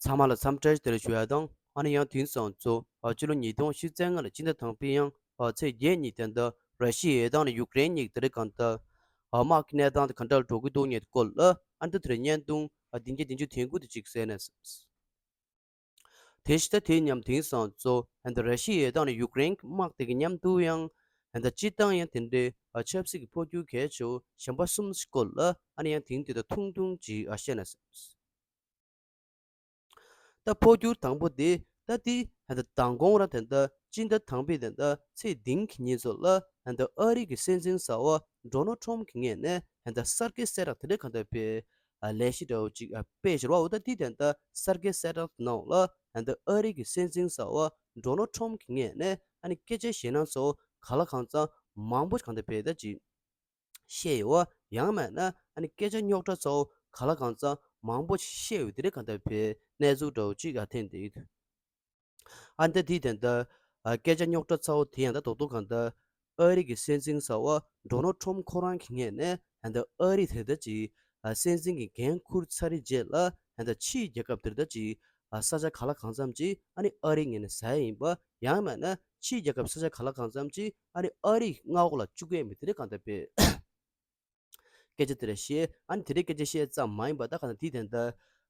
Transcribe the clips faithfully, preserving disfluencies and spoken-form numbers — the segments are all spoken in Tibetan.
ཚང་མ་ལ་འཚམས་འདྲི་བདེ་ལེགས་ཞུ་ཡ་དང་། ཨ་ནི་ཡང་དེང་སང་ཚོ་ཨ་ཕྱི་ལོ་ཉིས་སྟོང་ཉི་ཤུ་རྩ་ལྔ་ལ་སྤྱི་ཟླ་དང་པོའི་ཡང་ཨ་ཚེས་བརྒྱད་ཉིན་དེ་འདྲ་ར་ཤི་ཡ་དང་ནི་ཡུཀ་རེན་གཉིས་དེ་རིང་གང་ལྟར་ཨ་དམག་གི་གནས་སྟངས་དེ་ག་འདྲ་འགྲོ་གི་འདུག་ཉེ་སྐོར་ལ་ཨ་འདི་དེར་བརྙན་ཐུང་ཨ་བདུན་བརྒྱ་བདུན་ཅུ་དོན་དགུ་དེ་ཅིག་གསན་ནས། དེ་ཕྱི་ད་དེ་མཉམ་དེང་སང་ཚོ་ཨ་འདི་ར་ཤི་ཡ་དང་ནི་ཡུཀ་རེན་དམག་དེ་གི་མཉམ་དུ་ཡང་ཨ་འདི་སྤྱི་བཏང་ཡང་དེ་འདྲའི་ཨ་ཆབ་སྲིད་ཀྱི་འཕོ་འགྱུར་གལ་ཆེ་བོ་གཞན་པ་གསུམ་སྐོར་ལ་ཨ་ནི་ཡང་དེང་དེ་ད་ཐུང་ཐུང་ཅིག་ཨ་བཤད་ནས། ད་འཕོ་འགྱུར་དང་པོ་དེ་ད་དེ་ད་མདང་དགོང་ར་དེ་འདྲ་སྤྱི་ཟླ་དང་པོའི་དེ་འདྲ་ཚེས་བདུན་གྱི་ཉིན་ཚོ་ལ་ད་ཨ་རི་གི་སྲིད་འཛིན་གསར་པ་ཌོ་ནལ་ཊམ་གྱི་ངོས་ནས་ད་གསར་བརྗེ་གསལ་བསྒྲགས་དེ་འདྲ་གང་ལྟར་སྤེལ་ལས་གཞི་འདྲ་བོ་ཅིག་སྤེལ་བཞག་པ་འོ། ད་དེ་དེ་འདྲ་གསར་བརྗེ་གསལ་བསྒྲགས་ནང་ལ་ད་ཨ་རི་གི་སྲིད་འཛིན་གསར་པ་ཌོ་ནལ་ཊམ་གྱི་ངོས་ནས་ཨ་ནི་སྐད་ཆ་ཞེད་སྣང་ཚོ་ག་ལ་གང་འཚམ་མང་པོ་གང་ལྟར་སྤེལ་ད་ཅིག་བཤད་ཡོད་པ། ཡང་མིན་ན་ཨ་ནི་སྐད་ཆ་རྙོག་དྲ་ཚ་བོ་ག་ལ་གང་འཚམ་མང་པོ་ཞིག་བཤད་ཡོད་དེ་རེད། གང་ལྟར་བའི་གནས་ཚུལ་འདྲ་བོ་ཅིག་ཨ་ཐོན་བསྡད་ཡོད། ཨ་ནི་ད་དེའི་དོན་དུ་ཨ་སྐད་ཆ་རྙོག་དྲ་ཚ་བོ་དེ་ཡང་ད་རྡོག་རྡོག་གང་ལྟར་ཨ་རི་གི་སྲིད་འཛིན་གསར་པ་ཌོ་ནལ་ཊམ་ཁོ་རང་གི་ངོས་ནས་ཨ་ནི་ད་ཨ་རི་དེ་ད་ཅིག་ཨ་སྲིད་འཛིན་གྱི་འགན་འཁུར་ཚར་རྗེས་ལ་ཨ་ནི་ད་ཕྱིའི་རྒྱལ་ཁབ་དེ་ད་ཅིག་ཨ་ས་ཆ་ག་ལ་གང་འཚམ་ཅིག་ཨ་ནི་ཨ་རིའི་ངོས་ནས་ཟ་ཡ་ཡིན་པ། ཡང་མིན་ན་ཕྱིའི་རྒྱལ་ཁབ་ས་ཆ་ག་ལ་གང་འཚམ་ཅིག་ཨ་ནི་ཨ་རིའི་མངའ་འོག་ལ་བཅུག་གི་ཡོད་མེད་དེ་རེད། གང་ལྟར་བའི་སྐད་ཆ་དེ་རེད་བཤད། ཨ་ནི་དེ་རིང་སྐད་ཆ་བཤད་ཙམ་མ་ཡིན་པ་ད་ག་ན་དེའི་དོན་དུ་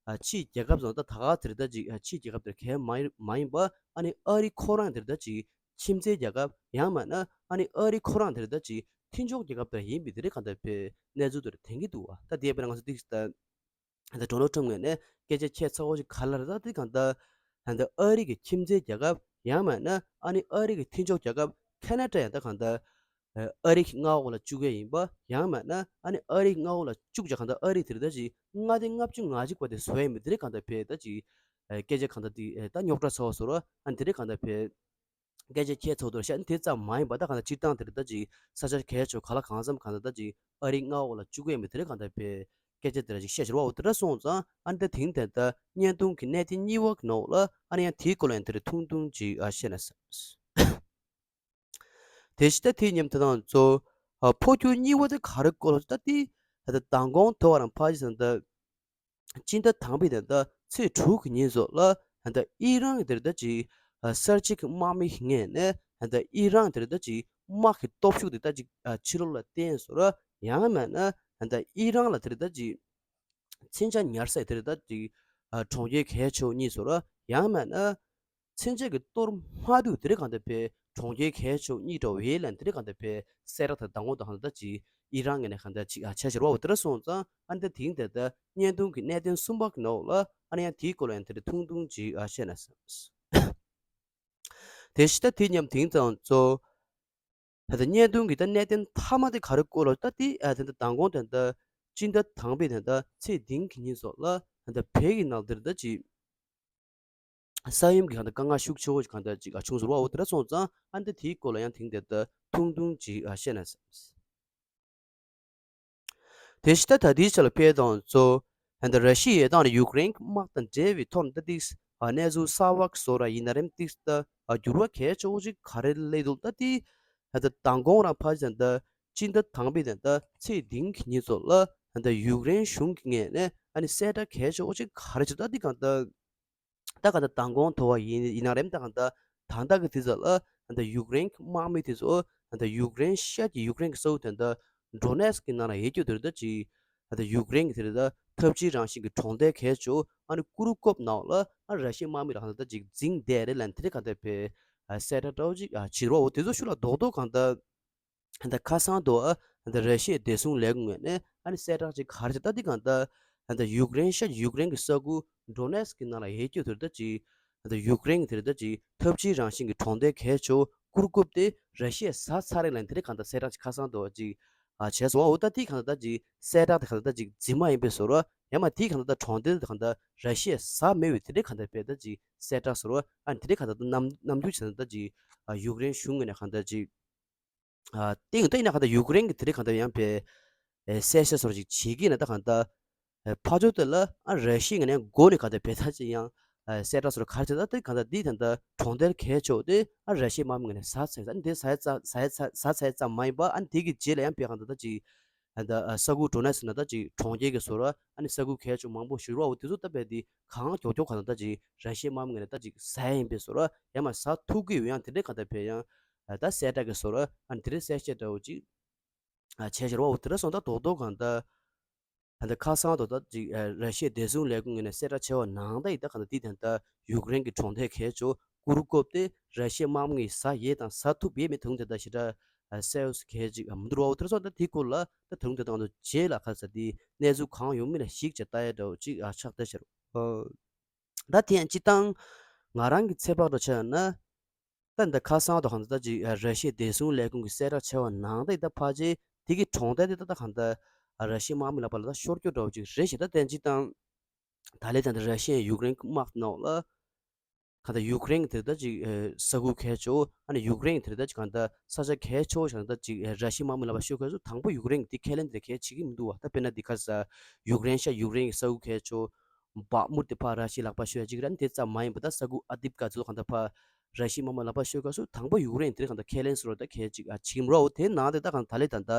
ཨ་ཕྱིའི་རྒྱལ་ཁབ་ཚོ་ད་ད་ག་དེ་རེད་ད་ཅིག་ཨ་ཕྱིའི་རྒྱལ་ཁབ་དེར་གལ་མ་ཡིན་མ་ཡིན་པ། ཨ་ནི་ཨ་རི་ཁོ་རང་དེ་རེད་ད་ཅིག་ཁྱིམ་མཚེས་རྒྱལ་ཁབ། ཡང་མིན་ན་ཨ་ནི་ཨ་རི་ཁོ་རང་དེ་རེད་ད་ཅིག་མཐུན་ཕྱོགས་རྒྱལ་ཁབ་དེར་ཡིན་པའི་དེ་རེད། གང་ལྟར་བའི་གནས་ཚུལ་དེར་དེང་གི་འདུག་བ། ད་དེ་དཔེར་ན་ང་ཚོ་ཏིག་ད་ད་ཌོ་ནལ་ཊམ་ངོས་ནས་སྐད་ཆ་ཁྱད་མཚར་པོ་ཞིག་ག་ལ་རེད། ད་དེ་གང་ལྟར་ད་ཨ་རི་གི་ཁྱིམ་མཚེས་རྒྱལ་ཁབ། ཡང་མིན་ན་ཨ་ནི་ཨ་རི་གི་མཐུན་ཕྱོགས་རྒྱལ་ཁབ་ཁ་ན་ཌ་ཡང་ད་གང་ལྟར་ཨ་རི་གི་མངའ་འོག་ལ་བཅུག་གི་ཡིན་པ། ཡང་མིན་ན་ཨ་ནི་ཨ་རི་གི་མངའ་འོག་ལ་བཅུག་བྱས་གང་ལྟར་ཨ་རི་དེ་རེད་ད་ཅིག་མངའ་སྡེ་ལྔ་བཅུ་ང་གཅིག་པ་དེ་བཟོ་ཡ་མི་དེ་རེད། གང་ལྟར་བས་ད་ཅིག་སྐད་ཆ་གང་ལྟར་དེ་ད་རྙོག་དྲ་ཚ་བོ་བཟོ་ར། ཨ་ནི་དེ་རེད། གང་ལྟར་བས་སྐད་ཆ་ཁྱད་མཚར་པོ་ཞིག་ཨ་ནི་དེ་ཙམ་མ་ཡིན་པ་ད་གང་ལྟར་སྤྱིར་བཏང་དེ་རེད་ད་ཅིག་ས་ཆ་གལ་ཆེ་ག་ལ་གང་འཚམ་གང་ལྟར་ད་ཅིག་ཨ་རིའི་མངའ་འོག་ལ་བཅུག་གི་ཡོད་མེད་དེ་རེད། གང་ལྟར་བས་སྐད་ཆ་དེ་འདྲ་ཅིག་བཤད་བཞག་པ་འོ། དེ་འདྲ་སོང་ཙང་ཨ་ནི་ད་དེང་དེ་ད་བརྙན་ཐུང་གི་གནད་དོན་གཉིས་པ་གི་ནང་ལ་ཨ་ནི་ཡང་དེའི་སྐོར་ལ་ཡང་དེ་རིང་ཐུང་ཐུང་ཅིག་ཨ་བཤད་ན་བསམ། དེ་ཕྱི་ད་དེ་མཉམ་དེ་དང་གཙོ་ཨ་འཕོ་འགྱུར་གཉིས་པ་དེ་ག་རེ་སྐོར་ལ་ད་དེ་ད་མདང་དགོང་དེ་བ་རང་ཕ་ཇི་ཟེར་ན་ད་སྤྱི་ཟླ་དང་པོའི་དེ་ད་ཚེས་དྲུག་གི་ཉིན་ཚོ་ལ་ད་ཨི་རན་གྱི་དེ་ད་ཅིག་ཨ་གསར་བརྗེ་གི་དམག་མི་ངོས་ནས་ད་ཨི་རན་དེ་ད་ཅིག་དམག་གི་སྟོབས་ཤུགས་དེ་ད་ཅིག་ཨ་ཕྱི་ལོགས་ལ་བསྟན་སོང་ར། ཡང་མིན་ན་ད་ཨི་རན་ལ་དེ་ད་ཅིག་མཚོན་ཆ་ཉར་ས་དེ་ད་ཅིག་ཨ་གྲོང་ཁྱེར་གལ་ཆེ་བོ་གཉིས་སོང་ར། ཡང་མིན་ན་མཚོན་ཆ་གི་གཏོར་མ་དུ་དེ་རེད། གང་ལྟར་བས་གྲོང་ཁྱེར་གལ་ཆེ་བོ་གཉིས་འདྲ་བོ་ཡོད་ལབ་དེ་རེད། གང་ལྟར་བས་གསལ་བསྒྲགས་དང་མདང་དགོང་དང་གང་ལྟར་ཅིག་ཨི་རན་ངོས་ནས་གང་ལྟར་ཅིག་ཨ་ཆ་ཤར་བ་འོ། དེ་འདྲ་སོང་ཙང་ཨ་ནི་ད་དེང་དེ་ད་བརྙན་ཐུང་གི་གནད་དོན་གསུམ་པ་གི་ནང་ལ་ཨ་ནི་ཡང་དེའི་སྐོར་ལ་ཡང་དེ་འདྲ་ཐུང་ཐུང་ཅིག་ཨ་བཤད་ན་བསམ། དེ་ཕྱི་ད་དེ་མཉམ་དེང་དང་གཙོ་ད་ལྟ་བརྙན་ཐུང་གི་ད་གནད་དོན་མཐའ་མ་དེ་ག་རེ་སྐོར་ལ་ད་དེ་ཨ་དེ་ད་མདང་དགོང་དེ་ད་སྤྱི་ཟླ་དང་པོའི་དེ་ད་ཚེས་བདུན་གྱི་ཉིན་སོགས་ལ་ད་བོད་ཀྱི་ནང་དེར་ད་ཅིག་ས་ཡོམ་གྱི་གང་ལྟར་དཀའ་ངལ་ཤུགས་ཆེ་བོ་ཞིག་གང་ལྟར་ཅིག་བྱུང་ཟེར་བ་འོ། དེ་འདྲ་སོང་ཙང་ཨ་ནི་ད་དེའི་སྐོར་ལ་ཡང་དེང་དེ་ལྟར་ཐུང་ཐུང་ཅིག་ཨ་བཤད་ན་བསམ། དེ་ཕྱི་ད་ད་ལྟའི་ཆ་ལ་དཔེ་དང་གཙོ་ད་ལྟ་ར་ཤི་ཡའི་དང་ཡུཀ་རེན་གྱི་དམག་དང་འབྲེལ་བའི་ཐོག་ནས་ད་ཏིག་ཨ་གནས་ཚུལ་གསར་བ་བཟོ་ར་ཡིན་ན་རེམ་ཏིག་ད་ཨ་འགྱུར་བ་གལ་ཆེ་བོ་ཅིག་ག་རེ་སླེབས་འདུག་ད་ཏིག་ད་ལྟ་མདང་དགོང་རང་ཕ་ཇི་ད་ལྟ་སྤྱི་ཟླ་དང་པོའི་ད་ལྟ་ཚེས་བདུན་གྱི་ཉིན་ཚོ་ལ་ད་ལྟ་ཡུཀ་རེན་གཞུང་གི་ངོས་ནས་ཨ་ནི་གསལ་བསྒྲགས་གལ་ཆེ་བོ་ཅིག་ག་རེ་བྱས་ད་ཏིག་གང་ལྟར། ད་ག་ད་མདང་དགོང་དོ་བ་ཡིན་ཡིན་ན་རེམ། ད་ག་ད་ད་ལྟ་གི་དུས་ཚོད་ལ་ད་ལྟ་ཡུཀ་རེན་གྱི་དམག་མི་དེ་ཚོ་ད་ལྟ་ཡུཀ་རེན་ཤར་གྱི་ཡུཀ་རེན་གྱི་ས་ཁུལ་དེ་ད་ལྟ་ཌོ་ནེ་སི་ཀི་ནང་ལ་ཡོད་རྒྱུ་དེ་རེད། ད་ཅིག་ད་ལྟ་ཡུཀ་རེན་གྱི་དེ་རེད་ད་འཐབ་ཇུས་རང་བཞིན་གྱི་གྲོང་རྡལ་གལ་ཆེ་བོ་ཨ་ནི་ཀུ་རུ་ཀོབ་ནང་ལ་ཨ་ར་ཤི་ཡའི་དམག་མི་ལ་གང་ད་ད་ཅིག་འཛིང་བསྡད་རེད་ལབ་དེ་རེད། གང་ད་བས་གསལ་བསྒྲགས་འདྲ་བོ་ཅིག་བྱེད་རོགས་འོ། དེ་ཚོ་ཤུགས་ལ་རྡོག་རྡོག་གང་ད། ད་ཁ་སང་དུ་ཨ་ད་ར་ཤི་ཡའི་བདེ་སྲུང་ལས་ཁུངས་ངོས་ནས་ཨ་ནི་གསལ་བསྒྲགས་ཅིག་ག་རེ་བྱས་ད་འདི་གང་ལྟར་ད་ཡུཀ་རེན་ཤར་ཡུཀ་རེན་གྱི་ས་ཁུལ་ཌོ་ནེ་སི་ཀི་ནང་ལ་ཡོད་རྒྱུ་དེར་ད་ཅིག་ད་ཡུཀ་རེན་གྱི་དེར་ད་ཅིག་འཐབ་ཇུས་རང་བཞིན་གྱི་གྲོང་རྡལ་གལ་ཆེ་བོ་ཀུར་ཀུབ་དེ་ར་ཤི་ཡས་ཟ་ཚར་རེད་ལབ་དེ་རེད། གང་ལྟར་གསལ་བསྒྲགས་ཅིག་ཁ་སང་དུ་ཅིག་ཨ་བྱས་སོང་བ་འོ། ད་དེ་གང་ལྟར་ད་ཅིག་གསལ་བསྒྲགས་དེ་གང་ལྟར་ད་ཅིག་རྫུན་མ་ཡིན་པའི་བཟོ་འདྲ། ཡང་མ་དེ་གང་ལྟར་ད་གྲོང་རྡལ་དེ་གང་ལྟར་ར་ཤི་ཡས་ཟ་མེད་པའི་དེ་རེད། གང་ལྟར་བས་ད་ཅིག་གསལ་བསྒྲགས་བཟོ་འདྲ་ཨ་ནི་དེ་རེད། གང་ལྟར་ད་རྣམ་རྣམ་འགྱུར་བྱས་ན་ད་ཅིག་ཨ་ཡུཀ་རེན་གཞུང་ངོས་ནས་གང་ལྟར་ཅིག་ཨ་ཏིང་ཏིང་ན་ག་ད་ཡུཀ་རེན་གྱི་དེ་རིང་ག་ད་ཡང་པའི་ཨེ་གསལ་བཤད་སོར་ཅིག་བྱེད་ཀྱི་ན་ད་ག་ད་ཨེ་ཕ་ཇོ་དེ་ལ་ཨ་ར་ཤི་ཡ་ངོས་ནས་མགོ་ནས་ག་ད་བེ་ད་ཅི་ཡང་ཨེ་གསལ་བསྒྲགས་སོར་ག་རེ་བྱེད་ད་དེ་ག་ད་འདི་ད་ད་གྲོང་རྡལ་གལ་ཆེ་བོ་དེ་ཨ་ར་ཤི་ཡའི་དམག་མི་ངོས་ནས་ཟ་ཚར་ད་འདི་ཟ་ཡ་ཙ་ཟ་ཡ་ཙ་ཟ་ཚར་ཙམ་མ་ཡིན་པ་ཨ་འདི་གི་རྗེས་ལ་ཡང་པའི་ག་ད་ད་ཅི་ ཨ་ད་ཨ་ས་ཁུག་འགྲོ་ན་ཟེར་ན་ད་ཅིག་གྲོང་ཁྱེར་གྱི་བཟོ་འདྲ་ཨ་ནི་ས་ཁུག་གལ་ཆེ་མང་པོ་ཞིག་རོ། འོ་དེ་ཚོ་ད་རྦད་དེ་གང་མགྱོགས་མགྱོགས་ག་ན་ད་ཅིག་ར་ཤི་ཡའི་དམག་མི་ངོས་ནས་ད་ཅིག་ཟ་ཡིན་པའི་བཟོ་འདྲ་ཡང་མ་ཟ་ཐུབ་ཀྱི་ཡོད། ཡང་དེ་འདྲའི་ག་ད་བས་ཡང་ཨ་ད་གསལ་བསྒྲགས་ཀྱི་བཟོ་འདྲ་ཨ་ནི་དེ་འདྲའི་གསལ་བཤད་འདྲ་བོ་ཅིག་ཨ་བྱས་ཤར་བ། འོ་དེ་འདྲ་སོང་ད་རྡོག་རྡོག་ག་ད་ཨ་ད་ཁ་སང་དུ་ད་ཅིག་ཨ་ར་ཤི་ཡའི་བདེ་སྲུང་ལས་ཁུངས་ངོས་ནས་གསལ་བསྒྲགས་བྱས་པ་ནང་ད་ཡིན་ད་ག་ད་དེ་དེ་ད་ཡུཀ་རེན་གྱི་གྲོང་རྡལ་གལ་ཆེ་བོ་ཀུ་རུ་ཀོབ་དེ་ར་ཤི་ཡའི་དམག་མི་ཟ་ཡས་དང་ཟ་ཐུབ་ཡས་མེད་དུང་དེ་ད་ཞེ་དྲག་ཨ་གསལ་བོ་གལ་ཅིག་ཨ་མི་འདུག་རོ། འོ་དེ་སོང་ད་དེ་སྐོར་ལ་ད་དུང་དེ་དང་དུ་རྗེས་ལ་ཁ་ས་དེ་གནས་ཚུལ་གང་ཡོང་མིན་ལ་གཞིགས་བྱས་ལྟ་ཡས་འདྲ་བོ་ཅིག་ཨ་ཆགས་བསྡད་ཤར། ཨ་ད་དེ་ཡང་སྤྱི་བཏང་ང་རང་གི་ཚོད་དཔག་འདྲ་བྱས་ན། ད་འདི་ཁ་སང་དུ་གང་ལྟར་ཅིག་ར་ཤི་ཡའི་བདེ་སྲུང་ལས་ཁུངས་ཀྱིས་གསལ་བསྒྲགས་བྱས་པ་ནང་ད་ད་ཕལ་ཆེར་དེ་གི་གྲོང་རྡལ་དེ་ད་ད་གང་ལྟར་ར་ཤི་ཡའི་དམག་མི་ལ་ཕར་ལ་ད་ཤོར་རྒྱུ་འདྲ་བོ་ཅིག་རེད་ཞེ་ད་དེ་སྤྱི་བཏང་ད་ལས་ད་ད་ར་ཤི་ཡའི་ཡུཀ་རེན་དམག་ནང་ལ་གང་ལྟར་ཡུཀ་རེན་གྱི་དེ་ད་ཅིག་ས་ཁུལ་གལ་ཆེ་བོ་ཨ་ནི་ཡུཀ་རེན་གྱི་དེ་ད་ཅིག་གང་ལྟར་ས་ཆ་གལ་ཆེ་བོ་ཞིག་ད་ཅིག་ར་ཤི་ཡའི་དམག་མི་ལ་ཕར་ཤོར་ཁ་སུ་དང་པོ་ཡུཀ་རེན་གྱི་དེ་ཁས་ལེན་དེ་གལ་ཆེ་གི་མི་འདུག་བ། ད་དཔེར་ན་འདི་ཁ་ས་ཡུཀ་རེན་ཤ་ཡུཀ་རེན་གྱི་ས་ཁུལ་གལ་ཆེ་བོ་བག་མུར་དེ་ཕར་ར་ཤི་ཡའི་ལག་པ་ཤོར་ཡ་ཅིག་ར་ནི་དེ་ཙམ་མ་ཡིན་པ་ད་ས་ཁུག་ཨ་དིབ་ཀ་ཚོ་གང་ལྟར་ཕར་ར་ཤི་ཡའི་དམག་མི་ལག་པ་ཤོར་སྐབས་སུ་དང་པོ་ཡུཀ་རེན་དེར་གང་ལྟར་ཁས་ལེན་སོར་ད་ཁས་ཅིག་ཨ་ཆིམ་རོ། དེ་ནང་དེ་ད་གང་ད་ལས་ད་ད་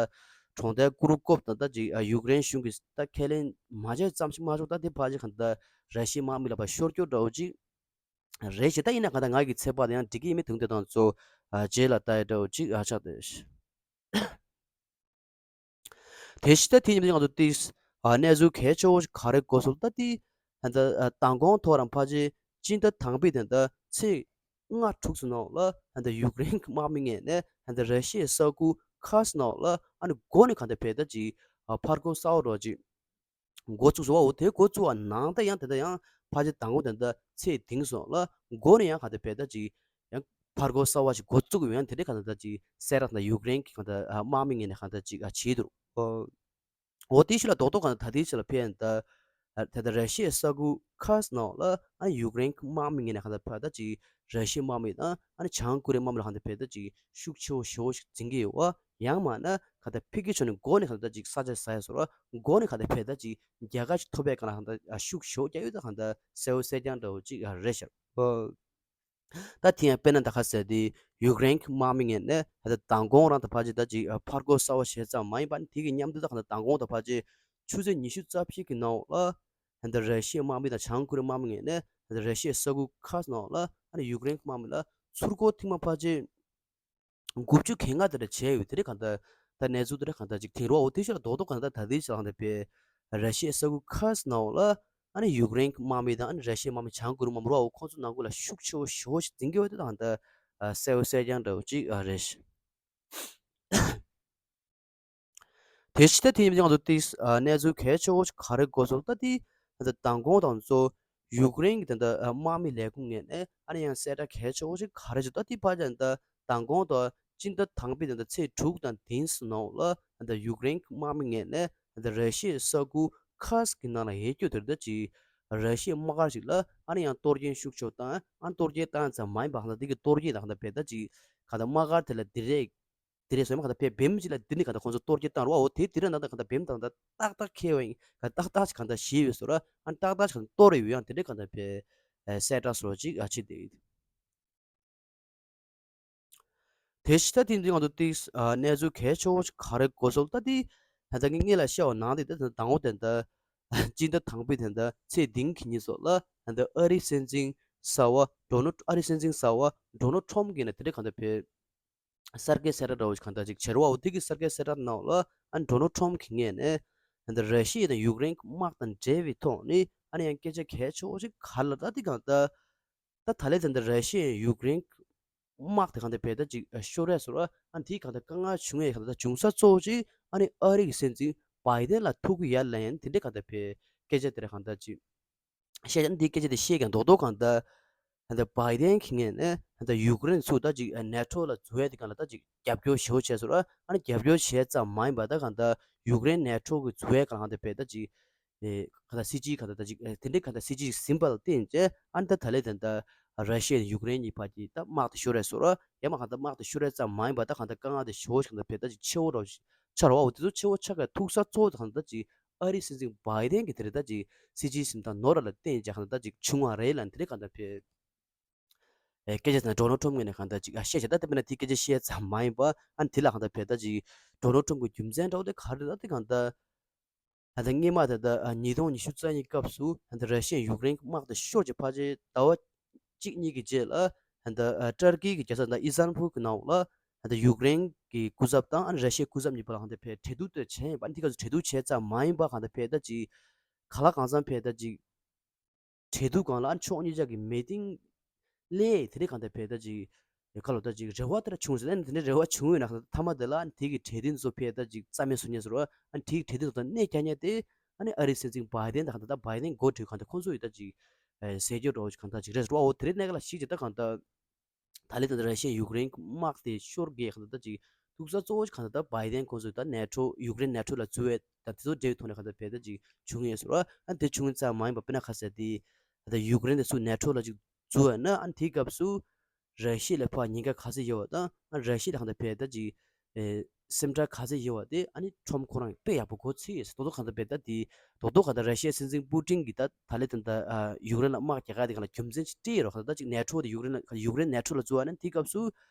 གྲོང་རྡལ་ཀུ་རུ་ཀོབ་ད་ད་ཅིག་ཨ་ཡུཀ་རེན་གཞུང་གིས་ད་ཁས་ལེན་མ་བྱས་ཙམ་ཞིག་མ་ཆོག་ད་དེ་ཕར་ཅིག་གང་ལྟར་ར་ཤི་ཡའི་དམག་མི་ལག་པ་ཤོར་སྐྱོ་འདྲ་བོ་ཅིག་རེད་ཞེ་ད་ཡིན་ན་གང་ལྟར་ང་གི་ཚེ་པ་དེ་ཡང་འགྲིག་གི་ཡིན་མིན་དུང་དེ་དང་ཚོ་ཨ་རྗེས་ལ་ལྟ་ཡ་འདྲ་བོ་ཅིག་ཨ་ཆགས་ཏེ། དེ་ཕྱི་ད་དེ་ཉིན་ང་ཚོ་ཏིས་ཨ་གནས་ཚུལ་གལ་ཆེ་བོ་ཞིག་ག་རེ་གོ་སོང་ད་དེ་ད་མདང་དགོང་ཐོག་རང་ཕལ་ཆེར་སྤྱི་ཟླ་དང་པའི་དེ་ད་ཚེས་ལྔ་དྲུག་ཙམ་ནང་ལ་ད་ཡུཀ་རེན་གྱི་དམག་མི་ངོས་ནས་ད་ར་ཤི་ཡའི་ས་ཁུལ་ཁ་སི་ནང་ལ་ཨ་ནི་འགོ་ནས་གང་ལྟར་བས་ད་ཅིག་ཨ་ཕར་རྒོལ་གསར་བ་རོ་ཅིག་འགོ་བཙུགས་སོང་བ། འོ་དེ་འགོ་བཙུགས་པ་ནང་ད་ཡང་དེ་ད་ཡང་ཕལ་ཆེར་མདང་དགོང་དེ་ད་ཚེས་དིང་སོང་ལ་འགོ་ནས་ཡང་གང་ལྟར་བས་ད་ཅིག་ཡང་ཕར་རྒོལ་གསར་བ་ཞིག་འགོ་བཙུགས་ཡོད། ཡང་དེ་འདྲའི་གང་ལྟར་ད་ཅིག་གསལ་བསྒྲགས་ད་ཡུཀ་རེན་གྱི་གང་ལྟར་ཨ་དམག་མི་ངོས་ནས་གང་ལྟར་ཅིག་ཨ་བྱས་འདུག་ཨོ། འོ་དེའི་ཕྱི་ལ་རྡོག་རྡོག་གང་ལྟར་ད་ལྟའི་ཕྱི་ལ་ཕན་ད་ད་ལྟ་ར་ཤི་ཡའི་ས་ཁུལ་ཁ་སི་ནང་ལ་ཨ་ནི་ཡུཀ་རེན་གྱི་དམག་མི་ངོས་ནས་གང་ལྟར་ཕར་ད་ཅིག་ར་ཤི་ཡའི་དམག་མི་དང་ཨ་ནི་བྱང་ཀོ་རི་ཡའི་དམག་མི་ལ་གང་ལྟར་ཕར་ད་ཅིག་ཤུགས་ཆེ་བོ་ཞེ་བོ་ཞིག་འཛིན་གྱི་ཡོད་བ། ཡང་མིན་ན་གང་ལྟར་ཕ་གི་ཕྱོགས་ནས་འགོ་ནས་གང་ལྟར་ད་ཅིག་ས་ཆ་ཟ་ཡ་བཟོ་ར་འགོ་ནས་གང་ལྟར་ཕར་ད་ཅིག་རྒྱལ་ཁ་ཞིག་ཐོབ་པའི་གང་ལ་གང་ལྟར་ཤུགས་ཞེ་བོ་རྒྱག་ཡོད་ད་གང་ལྟར་གསལ་བོ་གསལ་རྐྱང་འདྲ་བོ་ཅིག་རེད་ཤག་ད་དེ་ཡང་དཔེར་ན་ད་ཁ་ཟེར་དེ་ཡུཀ་རེན་གྱི་དམག་མི་ངོས་ནས་ད་ལྟ་མདང་དགོང་རང་ད་ཕལ་ཆེར་ད་ཅིག་ཕར་རྒོལ་གསར་བ་བྱས་ཙམ་མ་ཡིན་པ་ནི་དེ་གི་མཉམ་དུ་ད་གང་ལྟར་མདང་དགོང་ད་ཕལ་ཆེར་ཆུ་ཚོད་ཉི་ཤུ་རྩ་བཞི་གི་ནང་ལ་ད་ལྟ་ར་ཤི་ཡའི་དམག་མི་དང་བྱང་ཀོ་རི་ཡའི་དམག་མི་ངོས་ནས་ད་ལྟ་ར་ཤི་ཡའི་ས་ཁུལ་ཁ་སི་ནང་ལ་ཨ་ནི་ཡུཀ་རེན་གྱི་དམག་མི་ལ་ཚུར་རྒོལ་ཐེངས་མ་ཕལ་ཆེར་དགུ་བཅུ་གྱ་ལྔ་དེ་འདྲ་བྱས་ཡོད། དེ་འདྲ་གང་ལྟར་ད་གནས་ཚུལ་དེ་འདྲ་གང་ལྟར་ཅིག་ཐེངས་རོ། འོ་དེ་ཕྱི་ལ་རྡོག་རྡོག་གང་ལྟར་ད་ལྟའི་ཆ་ལ་གང་ལྟར་བས་ར་ཤི་ཡའི་ས་ཁུལ་ཁ་སི་ནང་ལ་ཨ་ནི་ཡུཀ་རེན་གྱི་དམག་མི་དང་ཨ་ནི་ར་ཤི་ཡའི་དམག་མི་བྱང་ཀོ་རི་དམག་མི་རོ། འོ་ཁོང་ཚོ་ནང་ཁུལ་ལ་ཤུགས་ཆེ་བོ་ཞེ་བོ་ཞིག་འཛིན་གྱི་ཡོད་དེ་ད་གང་ལྟར་གསལ་བོ་གསལ་རྐྱང་འདྲ་བོ་ཅིག་རེད། དེ་ཕྱི་ད་དེ་ཡིན་ང་ཚོ་ཏིས་གནས་ཚུལ་གལ་ཆེ་བོ་ཞིག་ག་རེ་གོ་སོང་ད་དེ་ད་ལྟ་མདང་དགོང་དང་ཚོ་ཡུཀ་རེན་གྱི་ད་ལྟ་དམག་མི་ལས་ཁུངས་ངོས་ནས་ཨ་ནི་ཡང་གསལ་བསྒྲགས་གལ་ཆེ་བོ་ཞིག་ག་རེ་བྱས་ད་དེ་ཕལ་ཆེར་ད་མདང་དགོང་དང་སྤྱི་ཟླ་དང་པའི་ད་ལྟ་ཚེས་དྲུག་དང་བདུན་ཙམ་ནང་ལ་ད་ལྟ་ཡུཀ་རེན་གྱི་དམག་མི་ངོས་ནས་ད་ལྟ་ར་ཤི་ཡའི་ས་ཁུལ་ཁ་སི་གི་ནང་ལ་ཡོད་རྒྱུ་དེར་ད་ཅིག་ར་ཤི་ཡའི་དམག་སྒར་ཞིག་ལ་ཨ་ནི་ཡང་གཏོར་སྐྱོན་ཤུགས་ཆེ་བོ་བཏང་། ཨ་ནི་གཏོར་སྐྱོན་བཏང་ཙམ་མ་ཡིན་པ་གང་ལྟར་དེ་གི་གཏོར་སྐྱོན་དང་གང་ལྟར་བས་ད་ཅིག་གང་ལྟར་དམག་སྒར་དེ་ལ་དེ་རེད། དེ་རེད་སོ་མ་གང་ལྟར་བས་བེམ་ཅིག་ལ་འདི་ནི་གང་ལྟར་ཁོང་ཚོ་གཏོར་སྐྱོན་བཏང་རོགས། འོ་དེ་དེ་རེད་ན་ད་གང་ལྟར་བེམ་དང་ད་ཏག་ཏག་ཁེལ་བ་ཡིན། གང་ཏག་ཏག་ཅིག་གང་ལྟར་ཞིག་ཡོད་སོ་ར། ཨ་ཏག་ཏག་ཅིག་གང་ལྟར་གཏོར་ཡོད་ཡང་དེ་འདྲའི་གང་ལྟར་བས་གསལ་བསྒྲགས་སོ་ཅིག་ཨ་ཅི་དེ་ཡིན། དེ་ཕྱི་ད་དེ་འདི་ང་ཚོ་ཏིས་གནས་ཚུལ་གལ་ཆེ་བོ་ཞིག་ག་རེ་གོ་སོང་ད་དེ་ད་ངས་ངེད་ལ་བཤད་པ་ནང་དེ་ད་དང་པོ་དེ་ད་སྤྱི་ཟླ་དང་པོའི་དེ་ད་ཚེས་བདུན་གྱི་ཉིན་སོགས་ལ་ད་ཨ་རིའི་སྲིད་འཛིན་གསར་བ་ཌོ་ནལ། ཨ་རིའི་སྲིད་འཛིན་གསར་བ་ཌོ་ནལ་ཊམ་གྱིས་ནས་དེ་འདྲའི་གང་ལྟར་བས་གསར་འགྱུར་གསལ་བསྒྲགས་འདྲ་བོ་ཞིག་གང་ལྟར་ཅིག་བྱས་རོགས། འོ་དེ་གི་གསར་འགྱུར་གསལ་བསྒྲགས་ནང་ལ་ཨ་ནི་ཌོ་ནལ་ཊམ་གྱི་ངོས་ནས་ཨ་ནི་ར་ཤི་ཡ་དང་ཡུཀ་རེན་གྱི་དམག་དང་འབྲེལ་བའི་ཐོག་ནས་ཨ་ནི་ཡང་སྐད་ཆ་གལ་ཆེ་བོ་ཞིག་ག་ལ་ད་དེ་གང་ལྟར་ད་ད་ལས་ད་ལྟ་ར་ཤི་ཡ་ཡུཀ་རེན་གྱི་དམག་དེ་གང་ལྟར་བས་ད་ཅིག་ཤོར་ཡ་སོ་ར། ཨ་ནི་དེའི་གང་ལྟར་དཀའ་ངལ་བྱུང་ཡ་གང་ལྟར་བྱུང་ས་གཙོ་བོ་ཅིག་ཨ་ནི་ཨ་རི་གི་སྲིད་འཛིན་བྷའི་ཌེན་ལ་ཐུག་གི་ཡ་ལན་དེ་འདྲའི་གང་ལྟར་བས་སྐད་ཆ་དེ་ར་གང་ལྟར་ཅིག་བཤད་ཀྱང་འདིའི་སྐད་ཆ་དེ་བཤད་ཀྱང་རྡོག་རྡོག་གང་ལྟར་ད་ལྟ་བྷའི་ཌེན་གྱི་ངོས་ནས་ད་ལྟ་ཡུཀ་རེན་ཚུར་ད་ཅིག་ནེ་ཊོ་ལ་འཛུལ་ཡ་དེ་གང་ལ་ད་ཅིག་རྒྱབ་སྐྱོར་ཞེ་པོ་བྱས་སོང་ར། ཨ་ནི་རྒྱབ་སྐྱོར་བྱས་ཙམ་མ་ཡིན་པ་ད་གང་ལྟར་ཡུཀ་རེན་ནེ་ཊོ་གི་འཛུལ་ཡ་གང་ལ་གང་ལྟར་བས་ད་ཅིག་ཨེ་གང་ལྟར་སྲིད་ཇུས་གང་ལྟར་ད་ཅིག་ཨེ་དེ་འདྲའི་གང་ལྟར་སྲིད་ཇུས་ཟིན་པ་ལ་བརྟེན་བྱས་ཨ་ནི་ད་ད་ལས་ད་ལྟ་ར་ཤི་ཡ་ཡུཀ་རེན་གཉིས་བར་གྱི་ད་དམག་དེ་ཤོར་ཡ་སོང་ར། ཡང་མ་གང་ལྟར་དམག་དེ་ཤོར་ཡ་ཙམ་མ་ཡིན་པ་ད་གང་ལྟར་དཀའ་ངལ་དེ་ཞེ་པོ་ཞིག་གང་ལྟར་བས་ད་ཅིག་ཆེ་བོ་ར་ཆགས་ར་བ། འོ་དེ་ཚོ་ཆེ་བོ་ཆགས་ཀྱི་ཐུག་ས་གཙོ་བོ་དེ་གང་ལྟར་ཅིག་ཨ་རིའི་སྲིད་འཛིན་བྷའི་ཌེན་གྱི་དེ་རེད་ད་ཅིག་སྲིད་ཇུས་ཟིན་ཐང་ནོར་བ་ལ་བརྟེན་བྱས་གང་ལྟར་ད་ཅིག་བྱུང་བ་རེད་ལ་དེ་རེད་གང་ལྟར་བས། སྐད་ཆ་དེ་ཌོ་ནལ་ཊམ་ངོས་ནས་གང་ལྟར་ཅིག་ཨ་བཤད་བྱས། ད་དེ་མིན་ན་དེ་སྐད་ཆ་བཤད་ཙམ་མ་ཡིན་པ། ཨ་ནི་དེ་ལ་གང་ལྟར་བྱས་ད་ཅིག་ཌོ་ནལ་ཊམ་གྱི་རྒྱུ་མཚན་འདྲ་བོ་དེ་ག་རེ་རེད། ད་དེ་གང་ལྟར་ད་ལྟ་སྔོན་མ་ད་ལྟ་ཉིས་སྟོང་ཉི་ཤུ་རྩ་གཉིས་སྐབས་སུ་ད་ལྟ་ར་ཤི་ཡས་ཡུཀ་རེན་དམག་དེ་ཤོར་བྱས་ཕལ་ཆེར་ཟླ་བ་གཅིག་གཉིས་ཀྱི་རྗེས་ལ་ད་ལྟ་ཏར་ཀི་གི་རྒྱལ་ས་ད་ཨི་སྟན་བུལ་གྱི་ནང་ལ་ད་ལྟ་ཡུཀ་རེན་གྱི་སྐུ་ཚབ་དང་ཨ་ནི་ར་ཤི་ཡའི་སྐུ་ཚབ་གཉིས་བར་ལ་གང་ལྟར་བྱས་གྲོས་བསྡུར་དེ་བྱས་ཡིན་པ། ཨ་ནི་དེ་སྐབས་སུ་གྲོས་བསྡུར་བྱས་ཙམ་མ་ཡིན་པ་གང་ལྟར་བྱས་ད་ཅིག་གང་ལ་གང་འཚམ་བྱས་ད་ཅིག་གྲོས་བསྡུར་སྒང་ལ་ཨ་ཕྱོགས་གཉིས་ཆ་གི་མི་ཏིང་ལས་དེ་རིང་གང་ལྟར་བྱས་ད་ཅིག་ཁ་ལོ་ད་ཅིག་རེ་བ་དེ་འདྲ་བྱུང་ཟེར། ཨ་ནི་དེ་འདྲའི་རེ་བ་བྱུང་ཡོད་ན་མཐའ་མ་དེ་ལ་ཨ་ནི་དེ་གི་གྲོས་མཐུན་ཚོ་བྱས་ད་ཅིག་རྩ་མེད་བཟོ་ཉེན་ཟེར་བ། ཨ་ནི་དེ་གི་གྲོས་མཐུན་ཚོ་དང་གནད་རྒྱག་ཉེན་དེ་ཨ་ནི་ཨ་རིའི་སྲིད་འཛིན་བྷའི་ཌེན་དང་གང་ལྟར་བྷའི་ཌེན་འགོ་ཁྲིད་གང་ལྟར་ཁོང་ཚོ་ཡིས་ད་ཅིག་ཟས་སྐྱོར་འདྲ་བོ་ཞིག་གང་ལྟར་ཅིག་རེད་ཟེར་བ། འོ་དེ་རིང་གནས་སྐབས་ལ་གཞིགས་བྱས་ད་གང་ལྟར། ད་ལན་ད་ལྟ་ར་ཤི་ཡས་ཡུཀ་རེན་དམག་དེ་ཤོར་གི་གང་ལྟར་ད་ཅིག་ཐུག་ས་གཙོ་བོ་གང་ལྟར་ད་བྷའི་ཌེན་ཁོང་ཚོས་ད་ནེ་ཊོ་ཡུཀ་རེན་ནེ་ཊོ་ལ་འཛུལ་བའི་ད་དེ་ཚོ་འབྲེལ་བའི་ཐོག་ནས་གང་ལྟར་བྱས་ད་ཅིག་བྱུང་ཡོད་ཟེར་བ། ཨ་དེ་བྱུང་ཙམ་མ་ཡིན་པ་དཔེར་ན་ཁ་གསལ་དེ་ད་ལྟ་ཡུཀ་རེན་དེ་ཚུར་ནེ་ཊོ་ལ་ཅིག་འཛུལ་བ་ན་ཨ་དེའི་སྐབས་སུ་ར་ཤི་ཡ་ལ་ཕར་ཉེན་ཁ་ག་ཚོད་ཡོད་པ་དང་ཨ་ར་ཤི་ཡ་ལ་གང་ལྟར་བྱས་ད་ཅིག་ཨེ་སེམས་ཁྲལ་ག་ཚོད་ཡོད་པ་དེ་ཨ་ནི་ཊམ་ཁོ་རང་གིས་དཔེ་ཡག་པོ་གོ་ཚོད་ཡོད་ཟེར། རྡོག་རྡོག་གང་ལྟར་བྱས་ད་དེ་རྡོག་རྡོག་གང་ལྟར་ར་ཤི་ཡའི་སྲིད་འཛིན་པུ་ཏིན་གྱིས་ད་ད་ལན་ད་ལྟ་ཨ་ཡུཀ་རེན་ལ་དམག་རྒྱག་ག་དེ་གང་ལ་རྒྱུ་མཚན་ཅིག་སྤྲད་ཡོད་རེད། གང་ལྟར་ད་ཅིག་ནེ་ཊོ་དེ་ཡུཀ་རེན་ལ་ཡུཀ་རེན་ནེ་ཊོ་ལ་འཛུལ་བ་ན་དེའི་སྐབས་སུ་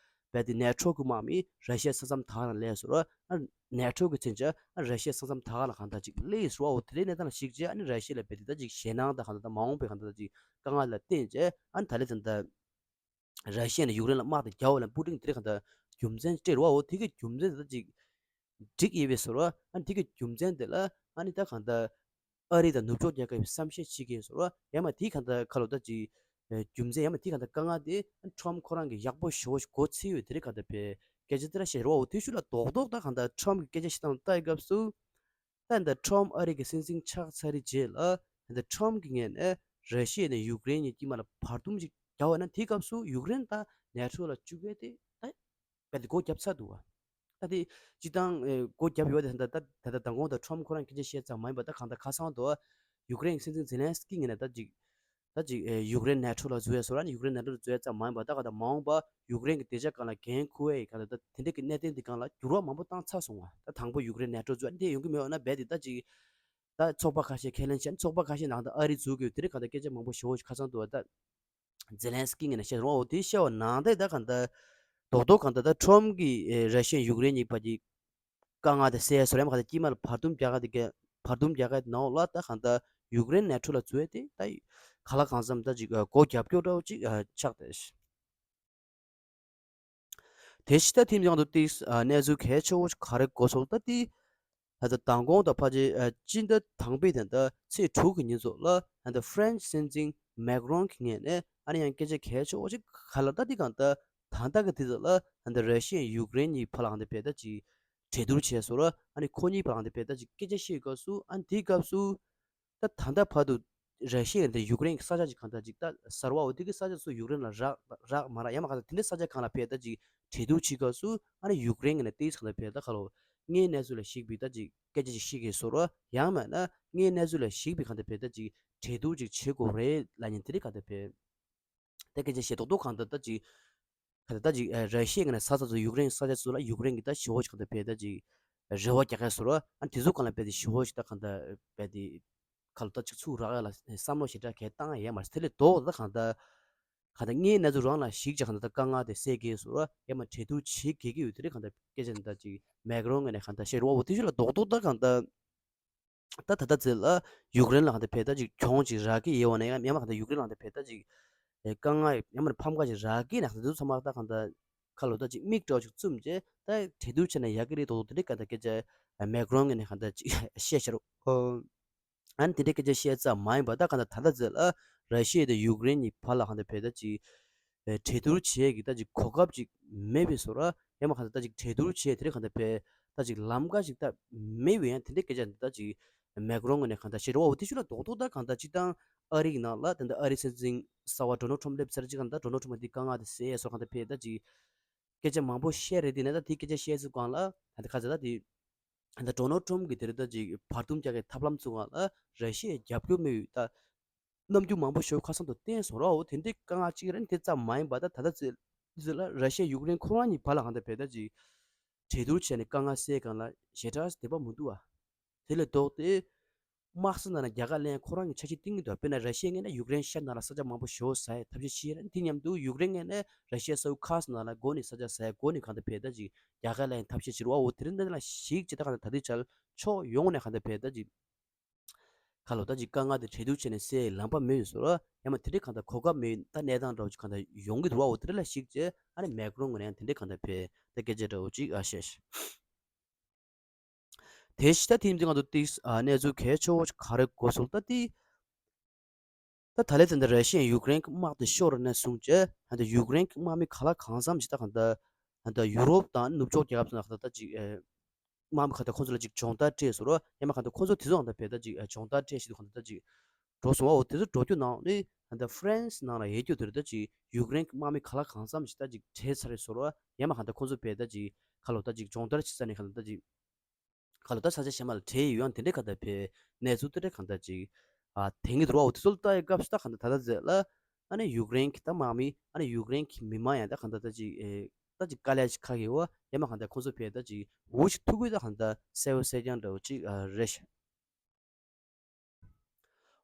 རྦད་དེ་ནེ་ཊོ་གི་དམག་མི་ར་ཤི་ཡ་ས་མཚམས་དག་ལ་སླེབས་ཟེར་བ། ཨ་ནེ་ཊོ་གི་མཚོན་ཆ་ཨ་ར་ཤི་ཡ་ས་མཚམས་དག་ལ་གང་ལྟར་ཅིག་སླེབས་ཟེར་བ། འོ་དེ་འདྲའི་གནས་སྟངས་ལ་གཞིགས་བྱས་ཨ་ནི་ར་ཤི་ཡ་ལ་རྦད་དེ་ད་ཅིག་ཞེད་སྣང་དང་གང་ལྟར་ད་མ་འོངས་པའི་གང་ལྟར་ད་ཅིག་དཀའ་ངལ་ལ་བརྟེན་བྱས་ཨ་ནི་ད་ལན་ད་ལྟ་ར་ཤི་ཡ་ནས་ཡུཀ་རེན་ལ་དམག་དེ་རྒྱག་པ་ལ་པུ་ཏིན་དེ་རིང་གང་ལྟར་རྒྱུ་མཚན་སྤྲད་རེད་བ། འོ་དེ་གི་རྒྱུ་མཚན་དེ་ད་ཅིག་འགྲིག་ཡོད་པའི་ཟེར་བ། ཨ་ནི་དེ་གི་རྒྱུ་མཚན་དེ་ལ་ཨ་ནི་ད་གང་ལྟར་ཨ་རི་དང་ནུབ་ཕྱོགས་རྒྱལ་ཁབ་ཀྱིས་བསམ་ཤེས་བྱེད་ཀྱི་ཡོད་ཟེར་བ། ཡང་མ་དེ་གང་ལྟར་ཁ་ལོ་ད་ཅིག་རྒྱུ་མཚན་ཡང་མ་དེ་གང་ལྟར་དཀའ་ངལ་དེ་ཨ་ནི་ཊམ་ཁོ་རང་གིས་ཡག་པོ་ཞེ་པོ་ཞིག་གོ་ཚོད་ཡོད་དེ་རིང་གང་ལྟར་བྱས་སྐད་ཆ་དེ་འདྲ་བཤད་རེད་བ། འོ་དེ་ཤུལ་ལ་རྡོག་རྡོག་ད་གང་ལྟར་ཊམ་གྱི་སྐད་ཆ་བཤད་སྟངས་ལ་ལྟ་བའི་སྐབས་སུ། ད་ལྟ་ཊམ་ཨ་རི་གི་སྲིད་འཛིན་ཆགས་ཚར་བའི་རྗེས་ལ་ད་ལྟ་ཊམ་གྱི་ངོས་ནས་ར་ཤི་ཡ་ནས་ཡུཀ་རེན་གཉིས་དཀྱིལ་མ་ལ་བར་འདུམ་ཅིག་རྒྱག་པ་ན་དེའི་སྐབས་སུ་ཡུཀ་རེན་ད་ནེ་ཊོ་ལ་བཅུག་ཡས་དེ་ད་རྦད་དེ་སྒོ་བརྒྱབ་ཚར་འདུག་བ། ད་དེ་སྤྱིར་བཏང་ཨེ་སྒོ་བརྒྱབ་ཡོད་དེ་ད་ད་ད་ལྟ་མདང་དགོང་ད་ཊམ་ཁོ་རང་སྐད་ཆ་བཤད་ཙམ་མ་ཡིན་པ་ད་གང་ལྟར་ཁ་སང་དུ་ཡུཀ་རེན་གྱི་སྲིད་འཛིན་ཛེ་ལན་སི་ཀི་ངོས་ནས་ད་ཅིག་ད་ཅིག་ཨེ་ཡུཀ་རེན་ནེ་ཊོ་ལ་འཛུལ་ཡས་བཟོ་ར་ནི་ཡུཀ་རེན་ནེ་ཊོ་ལ་འཛུལ་ཡས་ཙམ་མ་ཡིན་པ་ད་ག་ད་མ་འོངས་པ་ཡུཀ་རེན་གྱི་བདེ་འཇགས་སྒང་ལ་འགན་འཁུར་ཡས་ག་ད་ད་དེ་འདྲ་གི་གནད་དོན་འདི་སྒང་ལ་འགྱུར་བ་མང་པོ་བཏང་ཚར་སོང་བ། ད་དང་པོ་ཡུཀ་རེན་ནེ་ཊོ་འཛུལ་ཡས་དེ་ཡོང་གི་མེད་པ་ན་རྦད་དེ་ད་ཅིག་ད་ཚོགས་པ་ཁ་ཤས་ཁས་ལེན་བྱས་ནས་ཚོགས་པ་ཁ་ཤས་ནང་ད་ཨ་རི་འཛུལ་དགོས་དེ་རིང་ག་ད་སྐད་ཆ་མང་པོ་ཞེ་པོ་ཞིག་ཁ་སང་དུ་བ་ད་ཛེ་ལན་སི་ཀི་ངོས་ནས་བཤད་རུང་བ། འོ་དེ་བཤད་པ་ནང་ད་ད་ག་ད་རྡོག་རྡོག་ག་ད་ད་ཊམ་གྱིས་ཨེ་ར་ཤི་ཡ་ཡུཀ་རེན་གཉིས་བར་གྱི་དཀའ་ངལ་དེ་སེལ་སོང་ཡང་མ་ག་ད་དཀྱིལ་མ་ལ་བར་འདུམ་རྒྱག་ག་དེ་ག་བར་འདུམ་རྒྱག་ག་ནང་ལ་ད་གང་ལྟར་ཡུཀ་རེན་ནེ་ཊོ་ལ་འཛུལ་ཡས་དེ་ད་གང་ལ་གང་འཚམ་ད་ཅིག་སྒོ་རྒྱབ་སྐྱོར་འདྲ་བོ་ཅིག་ཆགས་བསྡད། དེ་ཕྱི་ད་ཐེངས་མཇུག་ཏུ་ཏིག་གནས་ཚུལ་གལ་ཆེ་བོ་ཞིག་ག་རེ་གོ་སོང་ད་དེ། ད་ལྟ་མདང་དགོང་དང་ཕལ་ཆེར་སྤྱི་ཟླ་དང་པོའི་ད་ལྟ་ཚེས་དྲུག་གི་ཉིན་ཚོ་ལ་ད་ལྟ་ཧྥ་རན་སི་སྲིད་འཛིན་མེག་རོན་གྱི་ངོས་ནས་ཨ་ནི་ཡང་སྐད་ཆ་གལ་ཆེ་བོ་ཞིག་ག་ལ་ད་དེ་གང་ལྟར་ད་ལྟ་གི་དུས་ཚོད་ལ་ད་ལྟ་ར་ཤི་ཡ་ཡུཀ་རེན་གཉིས་བར་ལ་གང་ལྟར་བྱས་ད་ཅིག་གྲོས་བསྡུར་བྱས་སོང་ར། ཨ་ནི་ཁོ་གཉིས་བར་ལ་གང་ལྟར་བྱས་ད་ཅིག་སྐད་ཆ་བཤད་སྐབས་སུ་ཨ་ནི་དེའི་སྐབས་སུ། ད་ད་ལྟ་བར་དུ་ར་ཤི་ཡ་འདི་ཡུཀ་རེན་གྱི་ས་ཆ་ཅིག་གང་ལྟར་ཅིག་ད་གསར་བ་འོ་དེ་གི་ས་ཆ་ཚོ་ཡུཀ་རེན་ལ་རག་རག་མ་རག་ཡང་མ་གང་ལྟར་དེ་འདྲའི་ས་ཆ་གང་ལ་བྱས་ད་ཅིག་གྲོས་བསྡུར་བྱེད་སྐབས་སུ་ཨ་ནི་ཡུཀ་རེན་གྱི་ནས་ཏིག་གང་ལྟར་བྱས་ད་ཁ་ལོ་དངོས་གནས་ཚུལ་ལ་གཞིགས་པའི་ད་ཅིག་སྐད་ཆ་ཅིག་བཤད་ཀྱི་སོང་ར། ཡང་མིན་ན་དངོས་གནས་ཚུལ་ལ་གཞིགས་པའི་གང་ལྟར་བྱས་ད་ཅིག་གྲོས་བསྡུར་ཅིག་བྱེད་དགོས་རེད་ལབ་མཁན་དེ་འདྲའི་གང་ལྟར་བྱས། ད་སྐད་ཆ་བཤད་རྡོག་རྡོག་གང་ལྟར་ད་ཅིག་ག་ད་ད་ཅིག་ཨ་ར་ཤི་ཡ་གི་ནས་ས་ས་ཚོ་ཡུཀ་རེན་ས་ཆ་ཚོ་ལ་ཡུཀ་རེན་གྱི་ད་ཞི་བོ་ཞིག་གང་ལྟར་བྱས་ད་ཅིག་རེ་བ་རྒྱག་གི་སོང་ར། ཨ་དེ་ཚོ་གང་ལ་བྱས་ཏེ་ཞི་བོ་ཞིག་ད་གང་ལྟར་བྱས་ཏེ་ཁ་ལོ་ད་ཅིག་ཚུར་རག་ཡ་ལ་བསམ་བློ་ཞེ་དྲག་གས་བཏང་ཡ་མ་རེད། དེ་ལས་ལྡོག་ད་གང་ལྟར་གང་ལྟར་དངོས་གནས་ཚུལ་རང་ལ་གཞིགས་བྱས་གང་ལྟར་ད་དཀའ་ངལ་དེ་སེལ་གྱི་སོང་ར། ཡང་མ་གྲོས་བསྡུར་བྱེད་དགོས་ཀྱི་ཡོད་དེ་རེད། གང་ལྟར་སྐད་ཆ་འདི་ད་ཅིག་མེག་རོན་ངོས་ནས་གང་ལྟར་བཤད་རེད་བ། འོ་དེ་ཚོ་ལ་རྡོག་རྡོག་ད་གང་ལྟར། ད་ད་ལྟ་ཚེ་ལ་ཡུཀ་རེན་ལ་གང་ལྟར་བྱས་ད་ཅིག་གྱོང་ཅིག་རག་གི་ཡོད་པ་ནས་ཡང་མ་གང་ལྟར་ཡུཀ་རེན་ལ་གང་ལྟར་བྱས་ད་ཅིག་ཨེ་དཀའ་ངལ་ཡང་མ་ཕམ་ཁ་ཅིག་རག་གི་ན་གང་ལྟར་དེ་ཚོ་ཚང་མ་ད་གང་ལྟར་ཁ་ལོ་ད་ཅིག་མིག་འདྲ་བོ་ཅིག་བཙུམས་བྱས་ད་གྲོས་བསྡུར་བྱས་ན་ཡག་གི་རེད་འདུག་དེ་འདྲའི་གང་ལྟར་སྐད་ཆ་མེག་རོན་ངོས་ནས་གང་ལྟར་ཅིག་བཤད་ཤག་རོ། ཨ་ནི་དེ་འདྲའི་སྐད་ཆ་བཤད་ཙམ་མ་ཡིན་པ་ད་གང་ལྟར་ད་ལྟ་ཚེ་ལ་ར་ཤི་ཡ་དང་ཡུཀ་རེན་གཉིས་བར་ལ་གང་ལྟར་བྱས་ད་ཅིག་ཨེ་གྲོས་བསྡུར་བྱེད་ཀྱི་ད་ཅིག་གོ་སྐབས་ཅིག་མེད་པའི་བཟོ་འདྲ། ཡང་མ་གང་ལྟར་ད་ཅིག་གྲོས་བསྡུར་བྱེད་དེ་རིང་གང་ལྟར་བྱས་ད་ཅིག་ལམ་ཁ་ཅིག་ད་མེད་པའི་ཡང་དེ་འདྲའི་སྐད་ཆ་འདི་ད་ཅིག་མེག་རོན་ངོས་ནས་གང་ལྟར་བཤད་རེད་བ། འོ་དེ་ཤུལ་ལ་རྡོག་རྡོག་ད་གང་ལྟར་སྤྱིར་བཏང་ཨ་རི་གི་ནང་ལ་ད་ལྟ་ཨ་རི་སྲིད་འཛིན་གསར་བ་ཌོ་ནལ་ཊམ་སླེབས་ཚར་ཅིག་གང་ལྟར་ཌོ་ནལ་ཊམ་འདི་དཀའ་ངལ་དེ་སེལ་ཡས་བཟོ་གང་ལྟར་བྱས་ད་ཅིག་སྐད་ཆ་མང་པོ་བཤད་རེད། དེ་ནས་ད་དེ་སྐད་ཆ་བཤད་ཚུལ་སྒང་ལ་ད་ལྟ་ག་ཚོད་ད་དེ་ད་ལྟ་ཌོ་ནལ་ཊམ་གྱིས་དེ་རིང་ད་ཅིག་བར་འདུམ་རྒྱག་གི་ཐབས་ལམ་ཚུར་སྒང་ལ་ར་ཤི་ཡའི་རྒྱབ་སྐྱོར་མེད་པའི་ད་རྣམ་འགྱུར་མང་པོ་ཞིག་ཁ་སང་དུ་བསྟན་སོང་ར། འོ་དེ་འདྲའི་དཀའ་ངལ་གཅིག་རེད། དེ་ཙམ་མ་ཡིན་པ་ད་ད་ལྟ་ཚེ་ཚེ་ལ་ར་ཤི་ཡ་ཡུཀ་རེན་ཁོ་རང་གཉིས་བར་ལ་གང་ལྟར་བྱས་ད་ཅིག་གྲོས་བསྡུར་བྱས་ནས་དཀའ་ངལ་སེལ་སྒང་ལ་ཞེ་དྲག་བདེ་པོ་མི་འདུག་བ། དེ་ལས་ལྡོག་སྟེ་ དམག་ས་ནང་ལ་རྒྱ་གར་ལན་ཁོ་རང་གི་འཆར་གཞི་བཏིང་གི་འདུག་དཔེར་ན་ར་ཤི་ཡ་ངོས་ནས་ཡུཀ་རེན་ཤར་ནང་ལ་ས་ཆ་མང་པོ་ཞེ་པོ་ཟ་ཡ་ཐབས་ཤེས་བྱེད་ཡ་རེད། དེ་མཉམ་དུ་ཡུཀ་རེན་ངོས་ནས་ར་ཤི་ཡ་ས་ཁུལ་ཁག་ནང་ལ་འགོ་ནས་ས་ཆ་ཟ་ཡ་འགོ་ནས་གང་ལྟར་བས་ད་ཅིག་རྒྱ་གར་ལན་ཐབས་ཤེས་བྱེད་རོགས་འོ་དེ་རིང་འདི་ལ་ཞིག་ཅིག་ད་གང་ལྟར་ད་ལྟའི་ཆར་ཕྱོགས་ཡོངས་ནས་གང་ལྟར་བས་ད་ཅིག་ཁ་ལོ་ད་ཅིག་དཀའ་ངལ་དེ་གྲོས་བསྡུར་བྱས་ནས་སེལ་ལམ་པ་མེད་ཡོད་ཟེར་རོ། ཡང་མ་དེ་འདྲའི་གང་ལྟར་གོ་སྐབས་མེད་ད་གནས་སྟངས་འདྲ་བོ་ཅིག་གང་ལྟར་ཡོང་གི་འདུག་བ། འོ་དེ་འདྲ་ལ་གཞིགས་བྱས་ཨ་ནི་མེག་རོན་ངོས་ནས་ཡང་དེ་འདྲའི་གང་ལྟར་བས་ད་སྐད་ཆ་འདྲ་བོ་ཅིག་ཨ་བཤད་ཤག་དེ་བཞིན་ད་དེ་ཡིན་དུས་ང་ཚོ་ཏིག་ཨ་གནས་ཚུལ་གལ་ཆེ་བོ་ཅིག་ག་རེ་གོ་སོང་ད་དེ། ད་ད་ལན་དེ་འདྲ་ར་ཤི་ཡས་ཡུཀ་རེན་གྱི་དམག་དེ་ཤོར་ནས་བཟུང་བྱས་ད་ལྟ་ཡུཀ་རེན་གྱི་དམག་མི་ག་ལ་གང་འཚམ་ཞིག་ད་གང་ལྟར་ད་ལྟ་ཡུ་རོབ་དང་ནུབ་ཕྱོགས་རྒྱལ་ཁབ་ཚོ་ནང་ད་ལྟ་ཅིག་ཨེ། དམག་མི་ག་ད་ཁོང་ཚོ་ལ་ཅིག་སྦྱོང་བརྡར་སྤྲད་ཟེར་རོ། ཡང་མ་ག་ད་ཁོང་ཚོ་དེ་ཚོ་གང་ལྟར་བས་ད་ཅིག་ཨེ་སྦྱོང་བརྡར་སྤྲད་ཞིག་ཏུ་གང་ལྟར་ད་ཅིག་འགྲོ་སོང་བ། འོ་དེ་ཚོ་འགྲོ་རྒྱུ་ནང་ནས་ད་ལྟ་ཧྥ་རན་སི་ནང་ལ་ཡོད་རྒྱུ་དེ་རེད། ད་ཅིག་ཡུཀ་རེན་གྱི་དམག་མི་ག་ལ་གང་འཚམ་ཞིག་ད་ཅིག་བྲོས་ཚར་རེད་ཟེར་རོ། ཡང་མ་ག་ད་ཁོང་ཚོ་བས་ད་ཅིག་ཁ་ལོ་ད་ཅིག་སྦྱོང་བརྡར་བྱེད་ས་ནས་གང་ལྟར་ད་ཅིག་ཁ་ལོ་ད་ས་ཆ་གཞན་མ་ལ་བྲོས་ཡོད། ཡང་དེ་འདྲའི་ཁ་ད་བས་གནས་ཚུལ་དེ་འདྲའི་ཁ་ད་ཅིག་ཨ་དེང་གི་འདུག་བ། འོ་དེ་ཚོ་ལ་ལྟ་ཡི་སྐབས་སུ་ད་ག་ད་ད་ད་ཟེར་ལ་ཨ་ནི་ཡུཀ་རེན་གྱི་ད་དམག་མི་ཨ་ནི་ཡུཀ་རེན་གྱི་མི་མང་ཡང་ད་ག་ད་ད་ཅིག་ཨེ་ད་ཅིག་དཀའ་ལས་ཅིག་ཁག་གི་བ། ཡང་མ་ག་ད་ཁོང་ཚོ་བས་ད་ཅིག་འུ་ཅིག་ཐུག་གི་ད་ག་ད་གསལ་བོ་གསལ་རྐྱང་འདྲ་བོ་ཅིག་ཨ་རེད་ཤག་